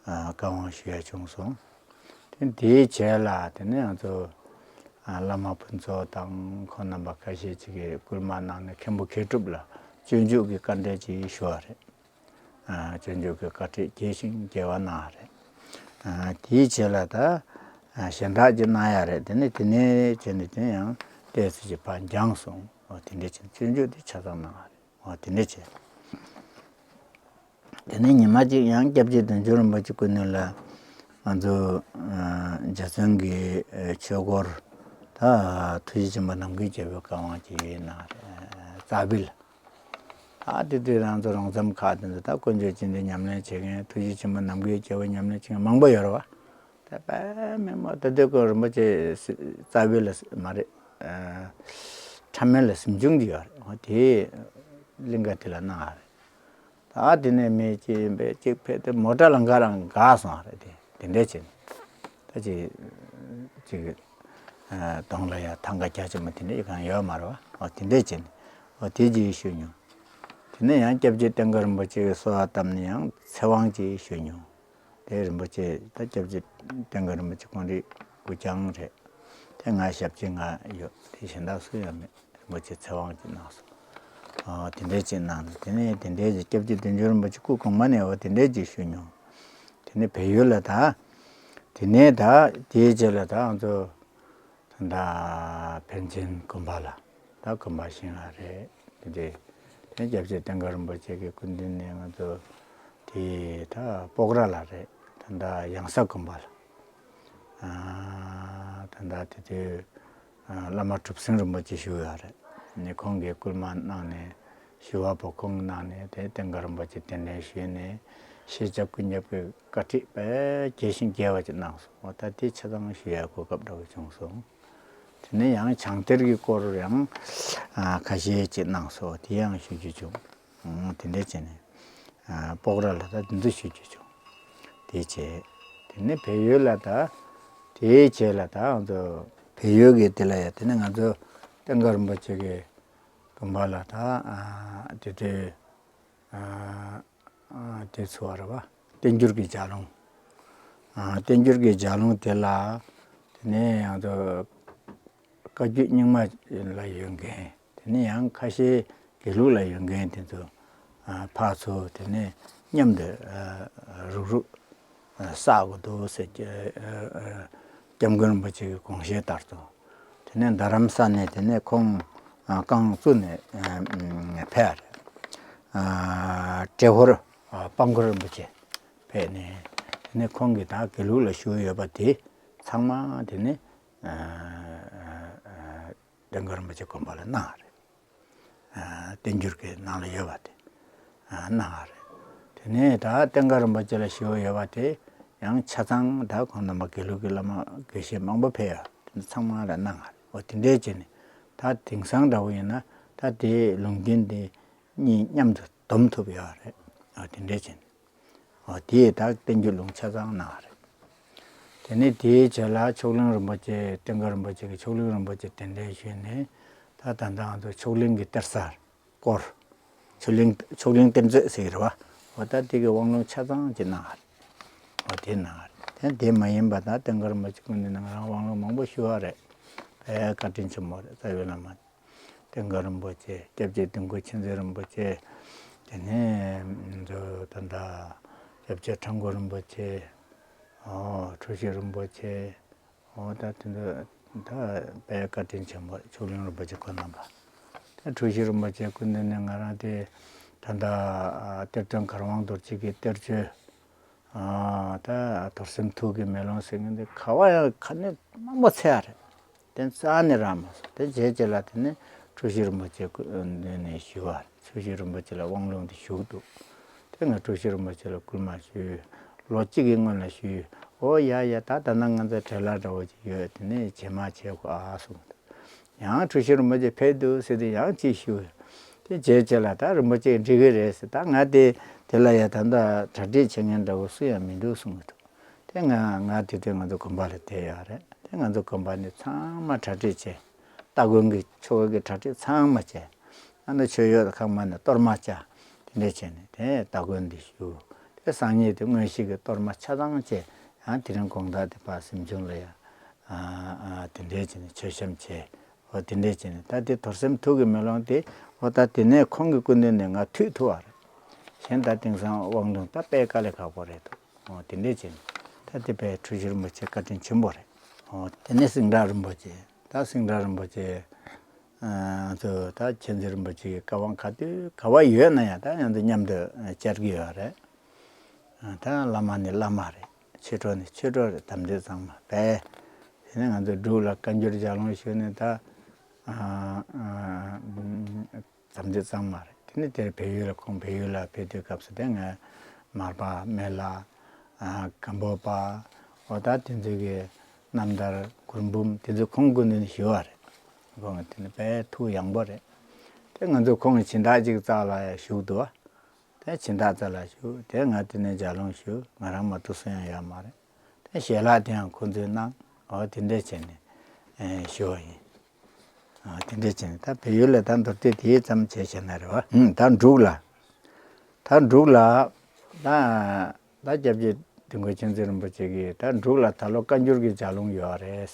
བཀའ་དབང་ཞུ་ཡ་བྱུང་སོང་། དེ་དེའི་རྗེས་ལ་དེ་ནས་ང་ཚོ་བླ་མ་ཕུན་ཚོགས་དང་ཁོང་རྣམ་པ་ཁ་ཤས་ཅིག་གིས་སྐུལ་མ་གནང་ནས་མཁན་པོ་མཁས་གྲུབ་ལ་སྤྱོད་འཇུག་གི་བཀའ་འགྲེལ་ཅིག་ཞུ་བ་རེད། སྤྱོད་འཇུག་གི་བཀའ་ཁྲིད་རྒྱས་ཤིང་རྒྱས་པ་གནང་བ་རེད། དེའི་རྗེས་ལ་ད་གཞན་དག་ཅིག་གནང་ཡ་རེད། དེ་ནས་དེ་ནས་བྱས་ནས་དེ་ཡང་ཏོག་ཙམ་ཅིག་ཕར་འགྱངས་སོང་། འོ་དེ་འདྲས་བྱས་ནས་སྤྱོད་འཇུག་དེ་ཆ་ཚང་གནང་བ་རེད། འོ་དེ་འདྲས་བྱས། དེ་ནས་ཉི་མ་གཅིག་ཡང་སྐྱབས་རྗེ་བདུད་འཇོམས་རིན་པོ་ཆེ་སྐུ་མདུན་ལ་ང་ཚོ་འཇའ་ཚོན་གྱི་ཆོས་སྐོར་ད་ཐུགས་རྗེ་ཆེན་པོ་ནམ་མཁའི་རྒྱལ་པོའི་བཀའ་དབང་ཅིག་གནང་རྩ་བིལ། ད་དེ་དུས་རང་ཚོ་རོང་ཟམ་ཁག་དེ་ཚོ་ད་དཀོན་མཆོག་སྤྱི་འདི་ཉམས་ལེན་བྱེད་མཁན་ཐུགས་རྗེ་ཆེན་པོ་ནམ་མཁའི་རྒྱལ་པོ་ཉམས་ལེན་བྱེད་མཁན་མང་པོ་ཡོད་རེད་བ། ད་དཔེ་མི་སྲིད་ད་དུས་ཀོ་རིན་པོ་ཆེ་རྩ་བའི་ལ་མ་རེད། ཁྲ་མེན་ལ་གཟིམ་ཆུང་དེ་ཡོད་རེད། འོ་དེ་གླིང་ག་དེ་ལ་གནང་ཡ་རེད། ད་དེ་ནས་མི་གཅིག་ཡིན་པས་གཅིག་ཕེབས་ཏེ་མོ་ཊ་ལ་འགའ་རང་འགག་སོང་རེད། དེ་དེ་འདྲས་བྱས་ནས་ད་ཅིག་ཅིག་གདོང་ལ་ཡ་ཐང་ག་རྒྱ་ཆེན་པོ་དེ་འདྲས་གང་ཡོད་མ་རེད་བ། འོ་དེ་འདྲས་བྱས་ནས་འོ་དེ་ཅིག་ཞུས་མྱོང་། དེ་ནས་ཡང་སྐྱབས་རྗེ་བསྟན་དགའ་རིན་པོ་ཆེ་གིས་གསོལ་བ་བཏབ་ནས་ཡང་ཚེ་དབང་ཅིག་ཞུས་མྱོང་། དེ་རིན་པོ་ཆེ་ད་སྐྱབས་རྗེ་བསྟན་དགའ་རིན་པོ་ཆེ་ཁོང་རང་སྐུ་རྐྱང་རེད། དེ་ང་ཞབས་ཕྱི་ང་ཡོད་དེ་གཞན་དག་སུ་ཡང་མེད། རིན་པོ་ཆེ་ཚེ་དབང་ཅིག་གནང་སོང་། ཨ་དེ་འདྲས་ཅིག་གནང་ནས་དེ་ནས་དེ་འདྲས་ཅིག་སྐྱབས་རྗེ་བདུད་འཇོམས་རིན་པོ་ཆེ་སྐུ་གོང་མ་ནས་འོ་དེ་འདྲས་ཅིག་ཞུས་མྱོང་། དེ་ནས་བལ་ཡུལ་ལ་ད་དེ་ནས་ད་དེའི་རྗེས་ལ་ད་ང་ཚོ་ད་ཕན་ཆད་དགོན་པ་ལ་ད་དགོན་པ་བཞེངས་ཡ་རེད། དེ་འདྲས་དེ་སྐྱབས་རྗེ་བསྟན་དགའ་རིན་པོ་ཆེ་གི་སྐུ་མདུན་ནས་ང་ཚོ་དེ་ད་སྤོག་ར་ལ་རེད། ད་ཡང་ས་དགོན་པ་ལ། ད་ལྟ་དེ་དུས་བླ་མ་གྲུབ་ཆེན་རིན་པོ་ཆེ་བཞུགས་ཡོད་རེད། ནས་ཁོང་གིས་སྐུལ་མ་གནང་ནས་ཞུ་བ་བོ་ཁོང་གནང་ནས་དེ་བསྟན་དགའ་རིན་པོ་ཆེ་གདན་འདྲེན་ཞུས་ནས་ཤེས་རྒྱ་ཀུན་ཁྱབ་ཀྱི་བཀའ་ཁྲིད་དཔེ་རྒྱས་ཤིང་རྒྱས་པ་ཅིག་གནང་སོང་། འོ་ད་དེ་ཆ་ཚང་ཞུ་ཡ་གོ་སྐབས་འདྲ་བོ་བྱུང་སོང་། དེ་ནས་ཡང་བྱང་གཏེར་གྱི་སྐོར་ཡང་ཁ་ཤས་ཅིག་གནང་སོང་། དེ་ཡང་ཞུ་རྒྱུ་བྱུང་། དེ་འདྲས་བྱས་ནས་སྤོག་ར་ལ་ད་དེ་ཚོ་ཞུ་རྒྱུ་བྱུང་། དེ་བྱས། དེ་ནས་བལ་ཡུལ་ལ་ད་དེའི་རྗེས་ལ་ད་ང་ཚོ་བལ་ཡུལ་གྱི་དེ་ལ་ཡ་དེ་ནས་ང་ཚོ་བསྟན་དགའ་རིན་པོ་ཆེ་གི་དགོན་པ་ལ་ད་དེ་དུས་དེ་ཚོ་བ་རེད་བ། བསྟན་འགྱུར་གྱི་ལྗགས་ལུང་། བསྟན་འགྱུར་གྱི་ལྗགས་ལུང་དེ་ལ་དེ་ནས་ང་ཚོ་བཀའ་བརྒྱུད་རྙིང་མ་ལ་ཡོད་མཁན། དེ་ནས་ཡང་ཁ་ཤས་དགེ་ལུགས་ལ་ཡོད་མཁན་དེ་ཚོ་ཕར་ཚུར་དེ་ནས་མཉམ་དུ་རུག་རུག་བསགས་དགོས་འདུག་ཟེར་གྱི་སྐྱབས་མགོན་རིན་པོ་ཆེ་གི་དགོངས་བཞེད་ལྟར་དུ། དེ་ནས་རྡ་རམ་ས་ནས་དེ་ནས་ཁོང་རྐང་བཙུགས་ནས་ཕེབས་རེད། ཏྲེ་ཧོར་དཔལ་མགོན་རིན་པོ་ཆེ་ཕེབས་ནས་དེ་ནས་ཁོང་གིས་ད་དགེ་ལུགས་ལ་ཞུགས་ཡོད་པ་དེ་ཚང་མ་དེ་ནས། བསྟན་དགའ་རིན་པོ་ཆེ་དགོན་པ་ལ་གནང་བ་རེད། བསྟན་འགྱུར་གྱི་ནང་ལ་ཡོད་པ་དེ་གནང་བ་རེད། དེ་ནས་ད་བསྟན་དགའ་རིན་པོ་ཆེ་ལ་ཞུ་ཡོད་པ་དེ་ཡང་ཆ་ཚང་ད་ཁོང་རྣམ་པ་དགེ་ལུགས་ཀྱི་བླ་མ་དགེ་བཤེས་མང་པོ་ཕེབས་ཡོད་དེ་ཚང་མ་ལ་གནང་བ་རེད། འོ་དེ་འདྲས་བྱས་ནས་ད་དེང་སང་འདྲ་བོ་ཡིན་ན་ད་དེའི་ལུང་བསྟན་དེ་གཉིས་མཉམ་དུ་སྡོམ་ཐུབ་ཡོད་རེད། འོ་དེ་འདྲས་བྱས་ནས། འོ་དེས་ད་བསྟན་འགྱུར་ལུང་ཆ་ཚང་གནང་བ་རེད། དེ་ནས་དེའི་རྗེས་ལ་མཆོག་གླིང་རིན་པོ་ཆེ་བསྟན་དགའ་རིན་པོ་ཆེ་གིས་མཆོག་གླིང་རིན་པོ་ཆེ་གདན་འདྲེན་ཞུས་ནས་ད་ད་ལྟ་ང་ཚོ་མཆོག་གླིང་གི་གཏེར་གསར་སྐོར། མཆོག་གླིང་མཆོག་གླིང་གཏེར་མཛོད་ཟེར་གྱི་རེད་བ། འོ་ད་དེ་གི་དབང་ལུང་ཆ་ཚང་ཅིག་གནང་བ་རེད། འོ་དེ་གནང་བ་རེད། དེ་དེ་མ་ཡིན་པ་ད་བསྟན་དགའ་རིན་པོ་ཆེ་སྐུ་མདུན་ནས་ང་རང་དབང་ལུང་མང་པོ་ཞུ་བ་རེད། དཔེ་བཀའ་དྲིན་ཆེན་པོ་རེད། རྩ་བའི་བླ་མ། བསྟན་དགའ་རིན་པོ་ཆེ། སྐྱབས་རྗེ་དིལ་མགོ་མཁྱེན་བརྩེ་རིན་པོ་ཆེ། དེ་ནས་ད་ལྟ་སྐྱབས་རྗེ་ཁྲ་འགུ་རིན་པོ་ཆེ། འོ་འཁྲུལ་ཞིག་རིན་པོ་ཆེ། འོ་ད་དེ་ཚོ་ད་དཔེ་བཀའ་དྲིན་ཆེན་པོ། མཆོག་གླིང་རིན་པོ་ཆེ་ཁོང་རྣམ་པ། ད་འཁྲུལ་ཞིག་རིན་པོ་ཆེ་སྐུ་མདུན་ནས་ང་རང་དེ་ད་ལྟ་གཏེར་སྟོན་གར་དབང་རྡོ་རྗེ་གི་གཏེར་ཆོས། ད་རྡོར་སེམས་ཐུགས་ཀྱི་མེ་ལོང་ཟེར་མཁན་དེ་ག་བ་ཡང་ག་ནས་མང་པོ་འཚོལ་ཡ་རེད། དེ་རྩ་ནས་རག་མ་སོང་། དེ་རྗེས་རྗེས་ལ་དེ་ནས་འཁྲུལ་ཞིག་རིན་པོ་ཆེ་སྐུ་མདུན་ནས་ཞུས་པ་རེད། འཁྲུལ་ཞིག་རིན་པོ་ཆེ་ལ་དབང་ལུང་དེ་ཞུས་འདུག་དེ་ང་འཁྲུལ་ཞིག་རིན་པོ་ཆེ་ལ་སྐུལ་མ་ཞུས། ལོ་གཅིག་གི་སྔོན་ལ་ཞུས། ཨོ་ཡ་ཡ་ད་ད་ནང་ང་ཚོ་བྲེལ་བ་འདྲ་བོ་ཅིག་ཡོད། དེ་ནས་རྗེས་མ་བྱེད་དགོས་ཨ་གསུངས་འདུག་ཡང་འཁྲུལ་ཞིག་རིན་པོ་ཆེ་ཕེབས་འདུག་ཟེར་དུས་ཡང་གཅིག་ཞུས། དེ་རྗེས་རྗེས་ལ་ད་རིན་པོ་ཆེ་འགྲིག་གི་རེད་ཟེར། ད་ང་དེ་དེ་ལ་ཡ་ད་ལྟ་གྲ་སྒྲིག་བྱེད་མཁན་འདྲ་བོ་སུ་ཡང་མི་འདུག་གསུངས་གི་འདུག་དེ་ང་ང་དེ་དུས་ང་ཚོ་དགོན་པ་ལ་བསྡད་ཡོད་རེད། དེ་ང་ཚོ་དགོན་པ་ནས་ཚང་མ་གྲ་སྒྲིག་བྱས། སྟ་གོན་གྱི་ཆོ་ག་གི་གྲ་སྒྲིག་ཚང་མ་བྱས། ཨ་ནི་མཆོད་ཡོད་ཁང་མ་ནས་གཏོར་མ་བཅའ། དེ་འདྲས་བྱས་ནས་དེ་སྟ་གོན་འདི་ཞུ། དེ་སང་ཉིན་དེ་དངོས་གཞི་གི་གཏོར་མ་ཆ་ཚང་བཅས། ཡང་དེ་རིང་དགོང་དག་དེ་ཕར་གཟིམ་ཆུང་ལ་ཡ། ཨ་ཨ་དེ་འདྲས་བྱས་ནས་མཆོད་བཤམས་བྱས། འོ་དེ་འདྲས་བྱས་ནས་ད་དེ་རྡོར་སེམས་ཐུགས་ཀྱི་མེ་ལོང་དེ། འོ་ད་དེ་ནས་ཁོང་གི་སྐུ་མདུན་ནས་ང་ཐོས་ཐུབ་པ་རེད། གཞན་ད་དེང་སང་དབང་ལུང་ད་དཔེ་དཀའ་ལས་ཁག་པོ་རེད་འདུག་འོ་དེ་འདྲས་བྱས་ནས་ད་དེ་དཔེ་འཁྲུལ་ཞིག་རིན་པོ་ཆེ་བཀའ་དྲིན་ཆེན་པོ་རེད། འོ་དེ་ནས་སེང་བྲག་རིན་པོ་ཆེ། ད་སེང་བྲག་རིན་པོ་ཆེ། ང་ཚོ་ད་མཁྱེན་བརྩེ་རིན་པོ་ཆེ་གི་བཀའ་དབང་ག་དུས་ག་བ་ཡོད་ན་ཡང་ད་ང་ཚོ་མཉམ་དུ་བཅར་གྱི་ཡོད་རེད། ད་བླ་མ་ནི་བླ་མ་རེད། ཆོས་གྲོགས་ནི་ཆོས་གྲོགས་རེད། དམ་ཚིག་གཙང་མ་དཔེ། དེ་ནས་ང་ཚོ་འབྲུག་ལ་བཀའ་འགྱུར་ལྗགས་ལུང་ཞུས་ནས་ད་དམ་ཚིག་གཙང་མ་རེད། དེ་ནས་དེར་བལ་ཡུལ་ལ་ཁོང་བལ་ཡུལ་ལ་ཕེབས་དུས་སྐབས་སུ་དེ་ང་མར་པ་སྨན་བླ། སྒམ་པོ་པ། འོ་ད་དེ་ཚོའི་གི་རྣམ་ཐར་མགུར་འབུམ་དེ་ཚོ་ཁོང་སྐུ་མདུན་ཞུ་བ་རེད། ཁོང་གི་དེ་ནི་དཔེ་ཐུགས་ཡངས་པོ་རེད། དེ་ང་ཚོ་ཁོང་གི་སྦྱིན་བདག་ཅིག་རྩ་ལ་ཡ་བཞུགས་འདུག་བ། དེ་སྦྱིན་བདག་རྩ་ལ་བཞུགས། དེ་ང་དེ་ནས་ལྗགས་ལུང་ཞུ། ང་རང་མ་གཏོགས་སུ་ཡང་ཡོད་མ་རེད། དེ་ཞལ་ལག་དེ་ཡང་ཁོང་ཚོས་གནང་། འོ་དེ་འདྲས་བྱས་ནས་ཨེ་ཞུ་བ་ཡིན། ཨ་དེ་འདྲས་བྱས་ནས་ད་བལ་ཡུལ་ལ་ད་མདོར་བསྡུས་དེ་ཙམ་བྱས་བྱས་ན་རེད་བ། ཧུམ། ད་འབྲུག་ལ། ད་འབྲུག་ལ། ད་ད་སྐྱབས་རྗེ་དིལ་མགོ་མཁྱེན་བརྩེ་རིན་པོ་ཆེ་གིས་ད་འབྲུག་ལ་ད་ལོ་བཀའ་འགྱུར་གྱི་ལྗགས་ལུང་ཡོད་རེད།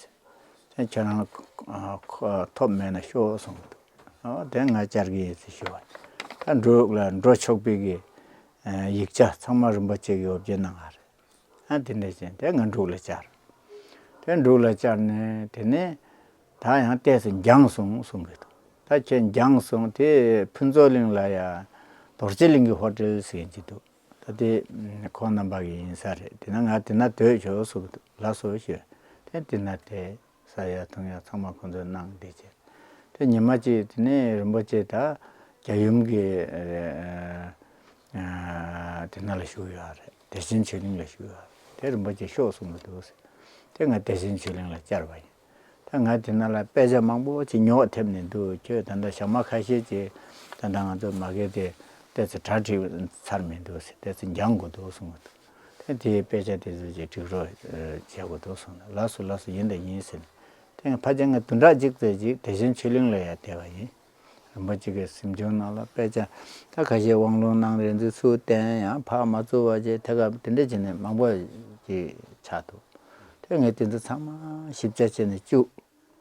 ཁྱེད་རང་ཨ་ཁོ་ཐོབ་མེད་ན་ཤོག་གསུངས་འདུག་ཨ་དེ་ང་བཅར་གྱི་ཡིན་ཟེར་ཞུ་བ། ད་འབྲུག་ལ་འགྲོ་ཆོག་པའི་གི་ཨ་ཡིག་ཆ་ཚང་མ་རིན་པོ་ཆེ་གིས་འོ་བརྒྱལ་གནང་བ་རེད། ཨ་དེ་འདྲ་བྱས་དེ་ང་འབྲུག་ལ་བཅར། དེ་འབྲུག་ལ་བཅར་ནས་དེ་ནས་ད་ཡང་ཏོག་ཙམ་འགྱངས་སོང་གསུང་གི་འདུག་ད་ཁྱེད་འགྱངས་སོང་དེ་ཕུན་ཚོགས་གླིང་ལ་ཡ་རྡོ་རྗེ་གླིང་གི་ཧོ་ཊེལ་ཟེར་གྱི་འདུག་ད་དེ་ཁོང་རྣམ་པ་གི་ཡིན་ས་རེད། དེ་ན་ང་དེ་ན་སྡོད་ཆོག་གསུང་གི་འདུག་ལགས་སོ་ཞུས། དེ་དེ་ན་དེ། ཟ་ཡ་འཐུང་ཡ་ཚང་མ་ཁོང་ཚོས་གནང་བསྡད་བྱས། དེ་ཉི་མ་གཅིག་དེ་ནས་རིན་པོ་ཆེ་ད་རྒྱལ་ཡུམ་གྱི་ཨ་དེ་ན་ལ་བཞུགས་ཡོད་རེད། བདེ་ཆེན་ཆོས་གླིང་ལ་བཞུགས་ཡོད་རེད། དེ་རིན་པོ་ཆེ་ཤོག་གསུང་གི་འདུག་ཟེར། དེ་ང་བདེ་ཆེན་ཆོས་གླིང་ལ་བཅར་བ་ཡིན། ད་ང་དེ་ན་ལ་དཔེ་ཆ་མང་པོ་ཅིག་ཉོག་ཐེབས་ནས་འདུག་ཁྱོད་ད་ལྟ་ཞག་མ་ཁ་ཤས་ཅིག་ད་ལྟ་ང་ཚོ་མ་གི་དེ་ཏོག་ཙམ་གྲ་སྒྲིག་ཚར་མི་འདུག་ཟེར། ཏོག་ཙམ་འགྱངས་དགོས་འདུག་གསུང་གི་འདུག་དེ་དེའི་དཔེ་ཆ་དེ་ཚོ་ཅིག་སྒྲིག་རོགས་བྱེད་དགོས་འདུག་གསུངས་ནས། ལགས་སོ་ལགས་སོ། ཡིན་དང་ཡིན་ཟེར་ནས། དེ་ཕལ་ཆེར་ང་བདུན་ཕྲག་གཅིག་ཙམ་ཅིག་བདེ་ཆེན་ཆོས་གླིང་ལ་ཡར་བསྡད་པ་ཡིན། རིན་པོ་ཆེ་གི་གཟིམ་ཆུང་ནང་ལ་དཔེ་ཆ་ད་ཁ་ཤས་དབང་ལུང་གནང་རན་ཚུལ་ཚུར་བསྟན། ཡང་ཕར་མ་བཙུགས་པ་བྱས། དེ་ག་དེ་འདྲ་བྱས་ནས་མང་པོ་ཅིག་ཆགས་འདུག་དེ་ངས་དེ་ཚོ་ཚང་མ་ཞིབ་ཆ་བྱས་ནས་བཅུག་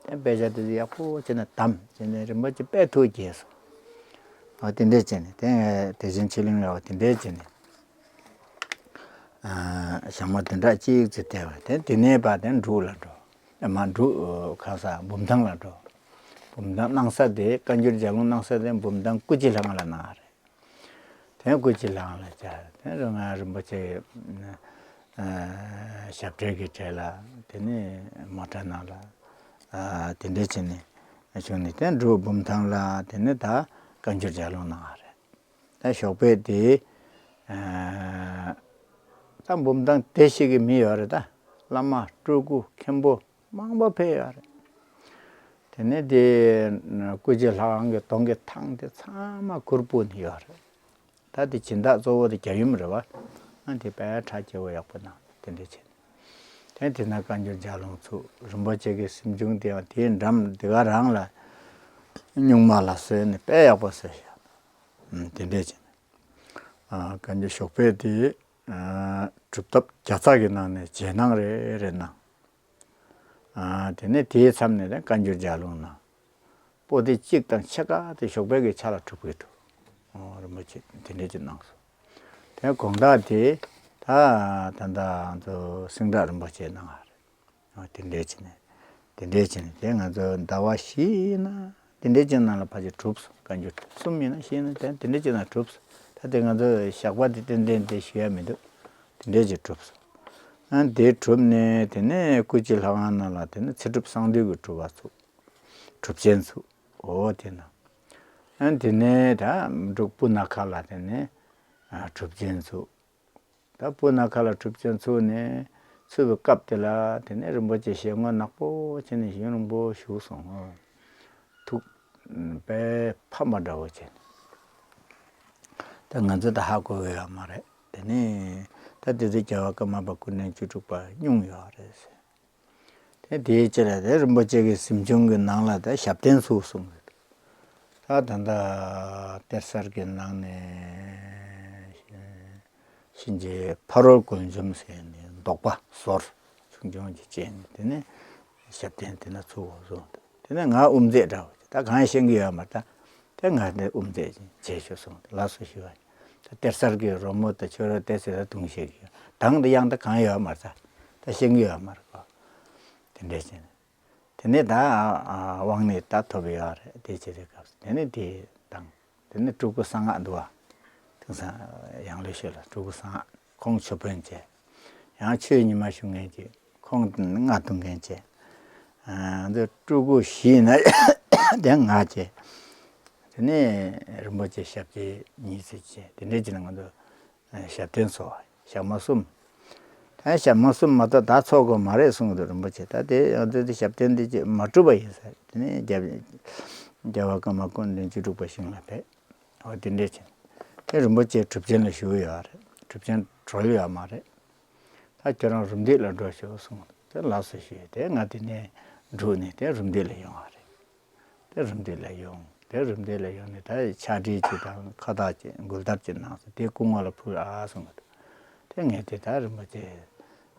དེ་དཔེ་ཆ་དེ་ཚོ་ཡག་པོ་བྱས་ནས་བདམས་བྱས་ནས་རིན་པོ་ཆེ་དཔེ་ཐུགས་དགྱེས་སོང་། འོ་དེ་འདྲས་བྱས་ནས་དེ་ངས་བདེ་ཆེན་ཆོས་གླིང་ལ་འོ་དེ་འདྲས་བྱས་ནས། ཨ་ཞག་མ་བདུན་ཕྲག་གཅིག་ཙམ་བསྡད་པ། དེ་དེ་ནས་ཕར་དེ་འབྲུག་ལ་འགྲོ། ཨ་མ་འབྲུག་ཁ་ས་འབུམ་ཐང་ལ་འགྲོ། འབུམ་ཐང་གནང་ས་དེ་བཀའ་འགྱུར་ལྗགས་ལུང་གནང་ས་དེ་འབུམ་ཐང་སྐུ་རྗེས་ལྷ་ཁང་ལ་གནང་བ་རེད། དེ་སྐུ་རྗེས་ལྷ་ཁང་ལ་བཅར། དེ་རུ་ང་རིན་པོ་ཆེ་ཨ་ཞབས་གྲལ་གྱི་གྲས་ལ། དེ་ནས་མོ་ཊ་ནང་ལ་ཨ་དེ་འདྲས་བྱས་ནས་བྱུང་ནས། དེ་འབྲུག་འབུམ་ཐང་ལ་དེ་ནས་ད་བཀའ་འགྱུར་ལྗགས་ལུང་གནང་བ་རེད། ད་ཞོགས་པ་དེ་ཨ་ད་འབུམ་ཐང་བདེ་གཤེགས་ཀྱི་མི་ཡོད་རེད། ད་བླ་མ་སྤྲུལ་སྐུ་མཁན་པོ་མང་པོ་ཕེབས་ཡོད་རེད། དེ་ནས་དེ་སྐུ་རྗེས་ལྷ་ཁང་གི་གདོང་གི་ཐང་དེ་ཚང་མ་གུར་ཕུབ་ནས་ཡོད་རེད། ད་དེ་སྦྱིན་བདག་གཙོ་བོ་དེ་རྒྱལ་ཡུམ་རེད་བ། ཨ་དེ་དཔེ་གྲ་རྒྱས་པོ་ཡག་པོ་གནང་། དེ་འདྲ་བྱས་ནས་དེ་དེ་ན་བཀའ་འགྱུར་ལྗགས་ལུང་ཚུགས། རིན་པོ་ཆེ་གི་གཟིམ་ཆུང་དེ་ཡང་དེའི་འགྲམ་དེ་ག་རང་ལ་སྨྱུག་མ་ལ་བཟོས་ནས་དཔེ་ཡག་པོ་བཟོས་བཞག་དེ་འདྲས་བྱས་ནས་ཨ་བཀའ་འགྱུར་ཞོགས་པ་དེ་ཨ་གྲུབ་ཐོབ་བརྒྱ་རྩ་གི་ནང་ནས་རྗེས་གནང་རེ་རེ་གནང་། ཨ་དེ་ནས་དེའི་མཚམས་ནས་ད་བཀའ་འགྱུར་ལྗགས་ལུང་གནང་། པོ་ཏི་གཅིག་དང་ཕྱེད་ཀ་དེ་ཞོགས་པའི་གི་ཆ་ལ་གྲུབ་ཀྱི་འདུག་ཨོ་རིན་པོ་ཆེ་དེ་འདྲས་ཅིག་གནང་སོང་། དེ་དགོང་དག་དེ་ད་ད་ད་ང་ཚོ་སེང་བྲག་རིན་པོ་ཆེ་གནང་བ་རེད། ཨོ་དེ་འདྲས་བྱས་ནས་དེ་འདྲས་བྱས་ནས་དེ་ང་ཚོ་ཟླ་བ་བཞི་ཡིན་ན་དེ་འདྲས་ཅིག་ནང་ལ་ཕལ་ཆེར་གྲུབ་སོང་། བཀའ་འགྱུར་གསུམ་ཡིན་ན་བཞི་ཡིན་ན་དེ་དེ་འདྲས་ཅིག་ནང་གྲུབ་སོང་། ད་དེ་ང་ཚོ་ཞག་པ་དེ་ཏན་ཏན་དེ་ཞུ་ཡ་མི་འདུག་དེ་འདྲས་ཅིག་གྲུབ་སོང་། ཨ་དེ་གྲུབ་ནས་དེ་ནས་སྐུ་རྗེས་ལྷ་ཁང་ནང་ལ་དེ་ནས་ཚེ་སྒྲུབ་གསང་འདུས་ཀྱི་སྒྲུབ་པ་ཚུགས། གྲུབ་ཆེན་ཚུགས། འོ་དེ་ན། ཨ་དེ་ནས་ད་འབྲུག་སྤུ་ན་ཁ་ལ་དེ་ནས་ཨ་གྲུབ་ཆེན་ཚུགས། ད་སྤུ་ན་ཁ་ལ་གྲུབ་ཆེན་ཚུགས་ནས་ཚུགས་པའི་སྐབས་དེ་ལ་དེ་ནས་རིན་པོ་ཆེ་ཞལ་ངོ་ནག་པོ་བྱས་ནས་ཡུན་རིང་པོ་བཞུགས་སོང་། ཐུགས་དཔེ་ཕམ་པ་འདྲ་བོ་བྱས་ནས། ད་ང་ཚོ་ད་ཧ་གོ་གི་ཡོད་མ་རེད། དེ་ནས་ད་དེ་ཚོ་རྒྱལ་བ་ཀརྨ་པ་སྐུ་ཕྲེང་བཅུ་དྲུག་པ་སྙུང་ཡོད་རེད་ཟེར། དེ་དེའི་རྗེས་ལ་དེ་རིན་པོ་ཆེ་གི་གཟིམ་ཆུང་གི་ནང་ལ་ད་ཞབས་བརྟན་ཚུགས་གསུངས་གི་འདུག་ད་ད་ལྟ་གཏེར་གསར་གྱི་ནང་ནས་གཤིན་རྗེ་ཕ་རོལ་རྒོལ་འཇོམས་ཟེར་ནས་འདོགས་པ་ཟོར་ཆུང་ཆུང་ཅིག་བཅད་ནས་དེ་ནས་ཞབས་བརྟན་དེ་ན་ཚུགས་གསུངས་འདུག་དེ་ནས་ང་དབུ་མཛད་འདྲ་བོ་ཅིག་ད་གང་ཤེས་ཀྱི་ཡོད་མ་རེད། ད་དེ་ང་དེ་དབུ་མཛད་ཅིག་བྱས་ཤོག་གསུངས་འདུག་ལགས་སོ་ཞུ་བ་ཡིན། ད་གཏེར་གསར་གྱི་རོལ་མོ་དང་ཆོས་རོལ་དེ་ཚོ་ད་རྡུང་ཤེས་ཀྱི་ཡོད། གདངས་དང་དབྱངས་ད་གང་ཡོད་མ་རེད། ད་ད་ཤེས་ཀྱི་ཡོད་མ་རེད་གོ། དེ་འདྲས་བྱས་ནས། དེ་ནས་ད་ཨ་དབང་ནི་ད་ཐོབ་ཡོད་རེད། དེ་བྱས་དུས་སྐབས་སུ་དེ་ནས་དེ་དང་། དེ་ནས་སྤྲུལ་སྐུ་གསང་སྔགས་འདུག་བ། དེང་སང་ཡང་ལེ་ཤོད་ལ་སྤྲུལ་སྐུ་གསང་སྔགས་ཁོང་ཆོས་དཔོན་བྱས། ཡང་ཆོས་ཉི་མ་ཞུ་མཁན་གྱི་ཁོང་སྔགས་འདོན་མཁན་བྱས། ཨ་འདི་སྤྲུལ་སྐུ་བཞི་ཡིན་ན་དེ་ང་བྱས། དེ་ནས་རིན་པོ་ཆེ་ཞབས་ཕྱི་གཉིས་ཙམ་བྱས། དེ་འདྲས་བྱས་ན་ང་ཚོ་ཞབས་བརྟན་ཚོ་ཞག་མ་གསུམ། ད་ཞྭ་མོ་གསུམ་མ་གཏོགས་ད་འཚོགས་དགོས་མ་རེད་གསུངས་འདུག་རིན་པོ་ཆེ། ད་དེ་ཡང་དེ་དེ་ཞབས་བརྟན་འདི་ཅིག་མ་གྲུབ་པ་ཡིན་ས་རེད། དེ་ནས་རྒྱལ་རྒྱལ་བ་ཀརྨ་སྐུ་ཕྲེང་བཅུ་དྲུག་པ་ཞིང་ལ་ཕེབས། འོ་དེ་འདྲས་བྱས། དེ་རིན་པོ་ཆེ་གྲུབ་ཆེན་ལ་བཞུགས་ཡོད་རེད། གྲུབ་ཆེན་གྲོལ་ཡོད་མ་རེད། ད་ཁྱོད་རང་རུམ་བཏེག་ལ་འགྲོ་ཤོག་གསུངས། དེ་ལགས་སོ་ཞུས། དེ་ང་དེ་ནས་འགྲོ་ནས་དེ་རུམ་བཏེག་ལ་ཡོང་བ་རེད། དེ་རུམ་བཏེག་ལ་ཡོང་། དེ་རུམ་བཏེག་ལ་ཡོང་ནས་ད་ཕྱག་བྲིས་ཅིག་དང་ཁ་བཏགས་ཅིག་མགུལ་དར་ཅིག་གནང་སོང་། དེ་སྐུ་ངོ་ལ་ཕུལ་ཨ་གསུངས་གི་འདུག་དེ་ངས་དེ་ད་རིན་པོ་ཆེ་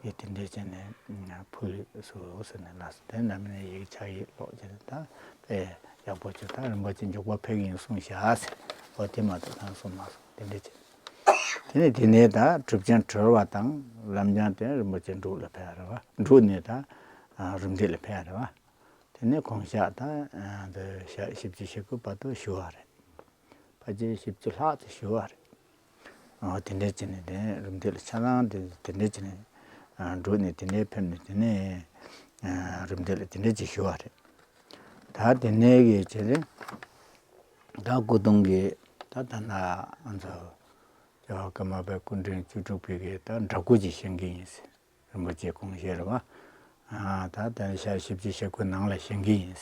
ཡིས་དེ་འདྲས་བྱས་ནས་ཕུལ་སོང་ཟེར་ནས་ལགས་སོ། དེ་ནམ་ཡིན་ཡིག་ཕྱག་ཡིག་ཀློག་བྱས་ནས་ད་དཔེ་ཡག་པོ་བྱུང་། ད་རིན་པོ་ཆེ་མགྱོགས་པོ་ཕེབས་ཀྱི་ཡིན་གསུངས་བཞག་ཟེར། འོ་དེ་མ་གཏོགས་ད་གསུངས་མ་སོང་། དེ་འདྲས་བྱས། དེ་ནས་དེ་ནས་ད་གྲུབ་ཆེན་གྲོལ་བ་དང་ལམ་སྦྱངས་དེ་རིན་པོ་ཆེ་འབྲུག་ལ་ཕེབས་རེད་བ། འབྲུག་ནས་ད་རུམ་བཏེག་ལ་ཕེབས་རེད་བ། དེ་ནས་དགོངས་ཞག་ད་འདི་ཞག་བཞི་བཅུ་ཞེ་དགུ་བར་དུ་བཞུགས་པ་རེད། ཕལ་ཆེར་བཞི་བཅུ་ལྷག་ཙམ་བཞུགས་པ་རེད། འོ་དེ་འདྲས་བྱས་ནས་དེ་རུམ་བཏེག་ལ་ཆ་ཚང་དེ་དེ་འདྲས་བྱས་ནས་འབྲུག་ནས་དེ་འདྲས་ཕེབས་ནས་དེ་ནས་རུམ་བཏེག་ལ་དེ་འདྲས་ཅིག་བཞུགས་པ་རེད། ད་དེ་ནས་གི་བྱས་ཏེ་ད་སྐུ་གདུང་གི་ད་ད་ན་ང་ཚོ་རྒྱལ་བ་ཀརྨ་པའི་སྐུ་ཕྲེང་བཅུ་དྲུག་པའི་གི་ད་འདྲ་སྐུ་ཅིག་བཞེངས་ཀྱི་ཡིན་ཟེར། རིན་པོ་ཆེ་དགོངས་བཞེས་རེད་བ། ཨ་ད་ལྟ་ཞག་བཞི་བཅུ་ཞེ་དགུ་ནང་ལ་བཞེངས་ཀྱི་ཡིན།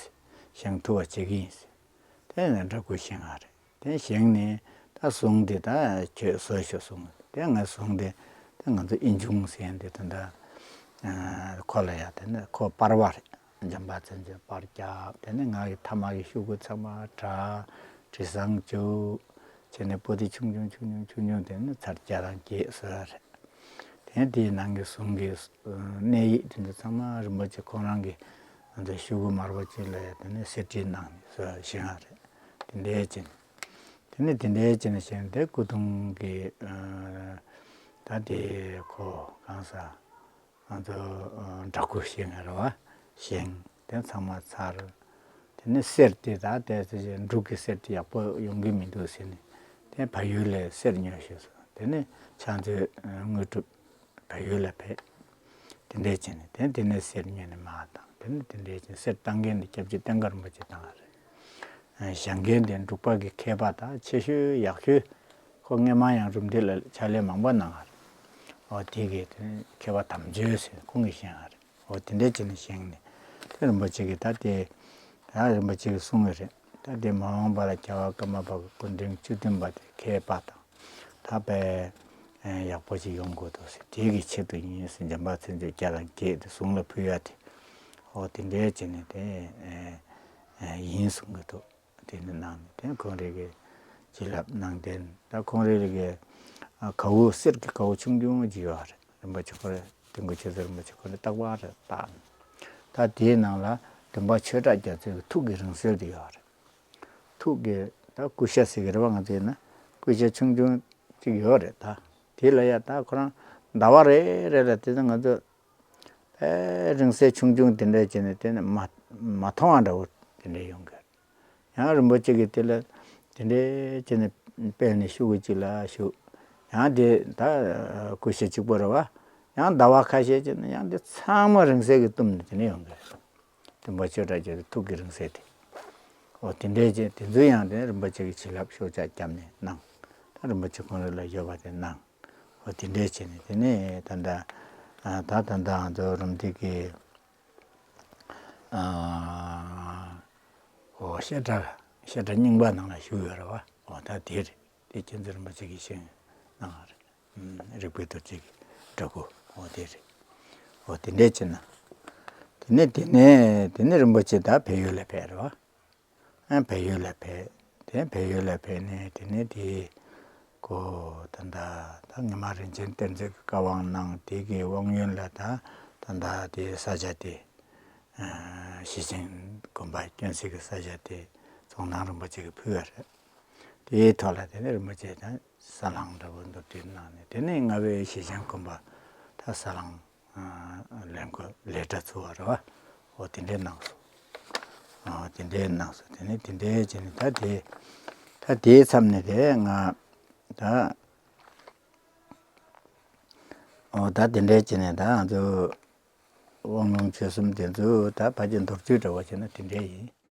བཞེངས་ཐུབ་པ་བྱེད་ཀྱི་ཡིན། དེ་ནས་འདྲ་སྐུ་བཞེངས་པ་རེད། དེ་བཞེངས་ནས་ད་གཟུངས་དེ་ད་ཁྱོད་བཟོ་ཤོག་གསུངས། དེ་ངས་གཟུངས་དེ་ད་ང་ཚོ་ཨེ་འབྱུང་ཟེར་མཁན་དེ་ད་ལྟ་ཁོ་ལ་ཡ་དེ་ནས་ཁོ་པར་བ་རེད། འཇམ་དཔལ་མཚན་བརྗོད་པར་རྒྱབ། དེ་ནས་ང་གི་ཐ་མག་གི་ཤོག་གུ་ཚང་མ་བྲ། དྲི་བཟང་བྱུག་བྱས་ནས་པོ་ཏི་ཆུང་ཆུང་ཆུང་ཆུང་ཆུང་ཆུང་དེ་ནས་ཚར་བརྒྱ་དང་བརྒྱད་བཟོས་པ་རེད། དེ་དེའི་ནང་གི་གཟུངས་ཀྱི་གནས་ཡིག་དེ་ཚོ་ཚང་མ་རིན་པོ་ཆེ་ཁོང་རང་གི་ང་ཚོ་ཤོག་གུ་དམར་པོ་ཅིག་ལ་ཡ་དེ་ནས་གསེར་བྲིས་གནང་ནས་བཟོས་བཞེངས་པ་རེད། དེ་འདྲའི་ཅན། དེ་ནས་དེ་འདྲའི་ཅན་བཞེངས་ཏེ་སྐུ་གདུང་གི་ད་དེ་ཁོ་གང་ཟག་ང་ཚོ་འདྲ་སྐུ་བཞེངས་པ་རེད་བ། བཞེངས་དེ་ཚང་མ་ཚར། དེ་ནས་གསེར་དེ་ད་ལྟའི་ཚེ་འབྲུག་གི་གསེར་དེ་ཡག་པོ་ཡོང་གི་མི་འདུག་ཟེར་ནས་དེ་བལ་ཡུལ་ལ་གསེར་ཉོ་ཤེས་སོང་། དེ་ནས་ཕྱག་མཛོད་དངོས་གྲུབ་བལ་ཡུལ་ལ་ཕེབས། དེ་འདྲས་བྱས་ནས་དེ་དེ་ནས་གསེར་ཉོས་ནས་མར་བཏང་། དེ་ནས་དེ་འདྲས་བྱས་ནས་གསེར་བཏང་མཁན་དེ་སྐྱབས་རྗེ་བསྟན་དགའ་རིན་པོ་ཆེ་བཏང་བ་རེད། བཞེངས་མཁན་དེ་འབྲུག་པ་གི་མཁས་པ་དང་ཆེ་ཤོས་ཡག་ཤོས་ཁོ་སྔས་མ་ཡང་རུམ་བཏེག་ལ་ཕྱག་ལས་མང་པོ་གནང་བ་རེད། འོ་དེ་གས་དེ་མཁས་པ་དམ་ཆོས་ཟེར་ཁོང་གིས་བཞེངས་པ་རེད། འོ་དེ་འདྲས་བྱས་ནས་བཞེངས་ནས་དེ་རིན་པོ་ཆེ་གིས་ད་དེ་ད་རིན་པོ་ཆེ་གིས་གསུངས་པ་རེད། ད་དེ་མ་འོངས་པ་ལ་རྒྱལ་བ་ཀརྨ་པ་གི་སྐུ་ཕྲེང་བཅུ་བདུན་པ་དེ་མཁས་པ་དང་ད་དཔེ་ཡག་པོ་ཞིག་ཡོང་དགོས་འདུག་ཟེར། དེ་གི་ཆེད་དུ་ཡིན་ཟེར། འཇམ་དཔལ་མཚན་བརྗོད་བརྒྱ་དང་བརྒྱད་དེ་གཟུངས་ལ་ཕུལ་ཡ་དེ། འོ་དེ་འདྲས་བྱས་ནས་དེ་ཡིན་གསུང་གི་འདུག་དེ་ནི་གནང་ནས་དེ་ཁོང་རང་གི་བྱིན་རླབས་གནང་དོན་ད་ཁོང་རང་གི་གའུ་གསེར་གྱི་གའུ་ཆུང་ཆུང་ཅིག་ཡོད་རེད། རིན་པོ་ཆེ་ཁོ་རང་དུས་འཁོར་ཆོས་རྗེ་རིན་པོ་ཆེ་ཁོ་རང་རྟག་པར་བཏགས། ད་དེའི་ནང་ལ་བདེན་པ་ཆོས་གྲགས་རྒྱ་མཚོའི་ཐུགས་ཀྱི་རིང་བསྲེལ་དེ་ཡོད་རེད། ཐུགས་ཀྱི་ད་སྐུ་ཤ་ཟེར་གི་རེད་བ། ང་ཚོ་ཡིན་ན་སྐུ་ཤ་ཆུང་ཆུང་ཅིག་ཡོད་རེད། ད་དེ་ལ་ཡ་ད་ཁོ་རང་ཟླ་བ་རེ་རེ་ལ་དེ་ཚོ་ང་ཚོ་དཔེ་རིང་བསྲེལ་ཆུང་ཆུང་དེ་འདྲ་བྱས་ནས་དེ་ནི་མ་མ་མཐོང་བ་འདྲ་བོ་དེ་འདྲ་ཡོང་གི་རེད། ཡང་རིན་པོ་ཆེ་གིས་དེ་ལ་དེ་འདྲའི་བྱས་ནས་སྤེལ་ནས་ཤོག་གུ་གཅིག་ལ་བཞག་ཡང་དེ་ད་སྐུ་ཤ་གཅིག་པོ་རེད་བ། ཡང་ཟླ་བ་ཁ་ཤས་བྱས་ནས་ཡང་དེ་ཚང་མ་རིང་བསྲེལ་གྱིས་བཏུམས་ནས་དེ་ནས་ཡོང་གི་རེད། བདེན་པ་ཆོས་གྲགས་རྒྱ་མཚོའི་ཐུགས་ཀྱི་རིང་བསྲེལ་དེ། འོ་དེ་འདྲའི་བྱས་དེ་ཚོ་ཡང་དེ་རིན་པོ་ཆེ་གིས་བྱིན་རླབས་ཤུགས་ཆེ་བརྒྱབ་ནས་གནང་། ད་རིན་པོ་ཆེ་ཁོང་རང་ལ་ཡོད་པ་དེ་གནང་། འོ་དེ་འདྲའི་བྱས་ནས་དེ་ནས་ད་ལྟ་ད་ད་ལྟ་ང་ཚོ་རུམ་བཏེག་གི་འོ་བཤད་གྲྭ་བཤད་གྲྭ་རྙིང་པ་ནང་ལ་བཞུགས་ཡོད་རེད་བ། འོ་ད་དེ་རེད། དེ་མཁྱེན་བརྩེ་རིན་པོ་ཆེ་གིས་བཞེངས་གནང་བ་རེད། རིག་པའི་རྡོ་རྗེ་གི་འདྲ་སྐུ་འོ་དེ་རེད། འོ་དེ་འདྲས་བྱས་ན། དེ་ནས་དེ་ནས་དེ་ནས་རིན་པོ་ཆེ་ད་བལ་ཡུལ་ལ་ཕེབས་རེད་བ། ཨ་བལ་ཡུལ་ལ་ཕེབས། དེ་བལ་ཡུལ་ལ་ཕེབས་ནས་དེ་ནས་དེ་ཁོ་ད་ལྟ་ད་ངེ་མ་རིན་ཆེན་གཏེར་མཛོད་ཀྱི་བཀའ་དབང་གནང་། དེ་གི་དབང་ཡོན་ལ་ད་ད་ལྟ་དེ་ས་ཆ་དེ་ཞེ་ཆེན་དགོན་པ་སྐྱོན་སྲིད་ཀྱི་ས་ཆ་དེ་རྫོང་ནང་རིན་པོ་ཆེ་གིས་ཕུལ་བ་རེད། དེའི་ཐོག་ལ་དེ་ནས་རིན་པོ་ཆེ་དང་ས་བསླང་འདྲ་བོ་མདོར་བསྡུས་གནང་ནས་དེ་ནས་རྔ་བའི་ཞེ་ཆེན་དགོན་པ་ད་ས་བསླང་ལེན་དགོས་ལས་གྲྭ་ཚུགས་པ་རེད་བ། འོ་དེ་འདྲས་གནང་སོང་། འོ་དེ་འདྲས་གནང་སོང་། དེ་ནས་དེ་འདྲས་བྱས་ནས་ད་དེ་ད་དེའི་མཚམས་ནས་དེ་ང་ད་འོ་ད་དེ་འདྲས་བྱས་ནས་ད་ང་ཚོ་དབང་ལུང་ཆོས་གསུམ་དེ་ཚོ་ད་ཕལ་ཆེར་མདོར་བསྡུས་འདྲ་བོ་བྱས་ན་དེ་འདྲས་ཡིན།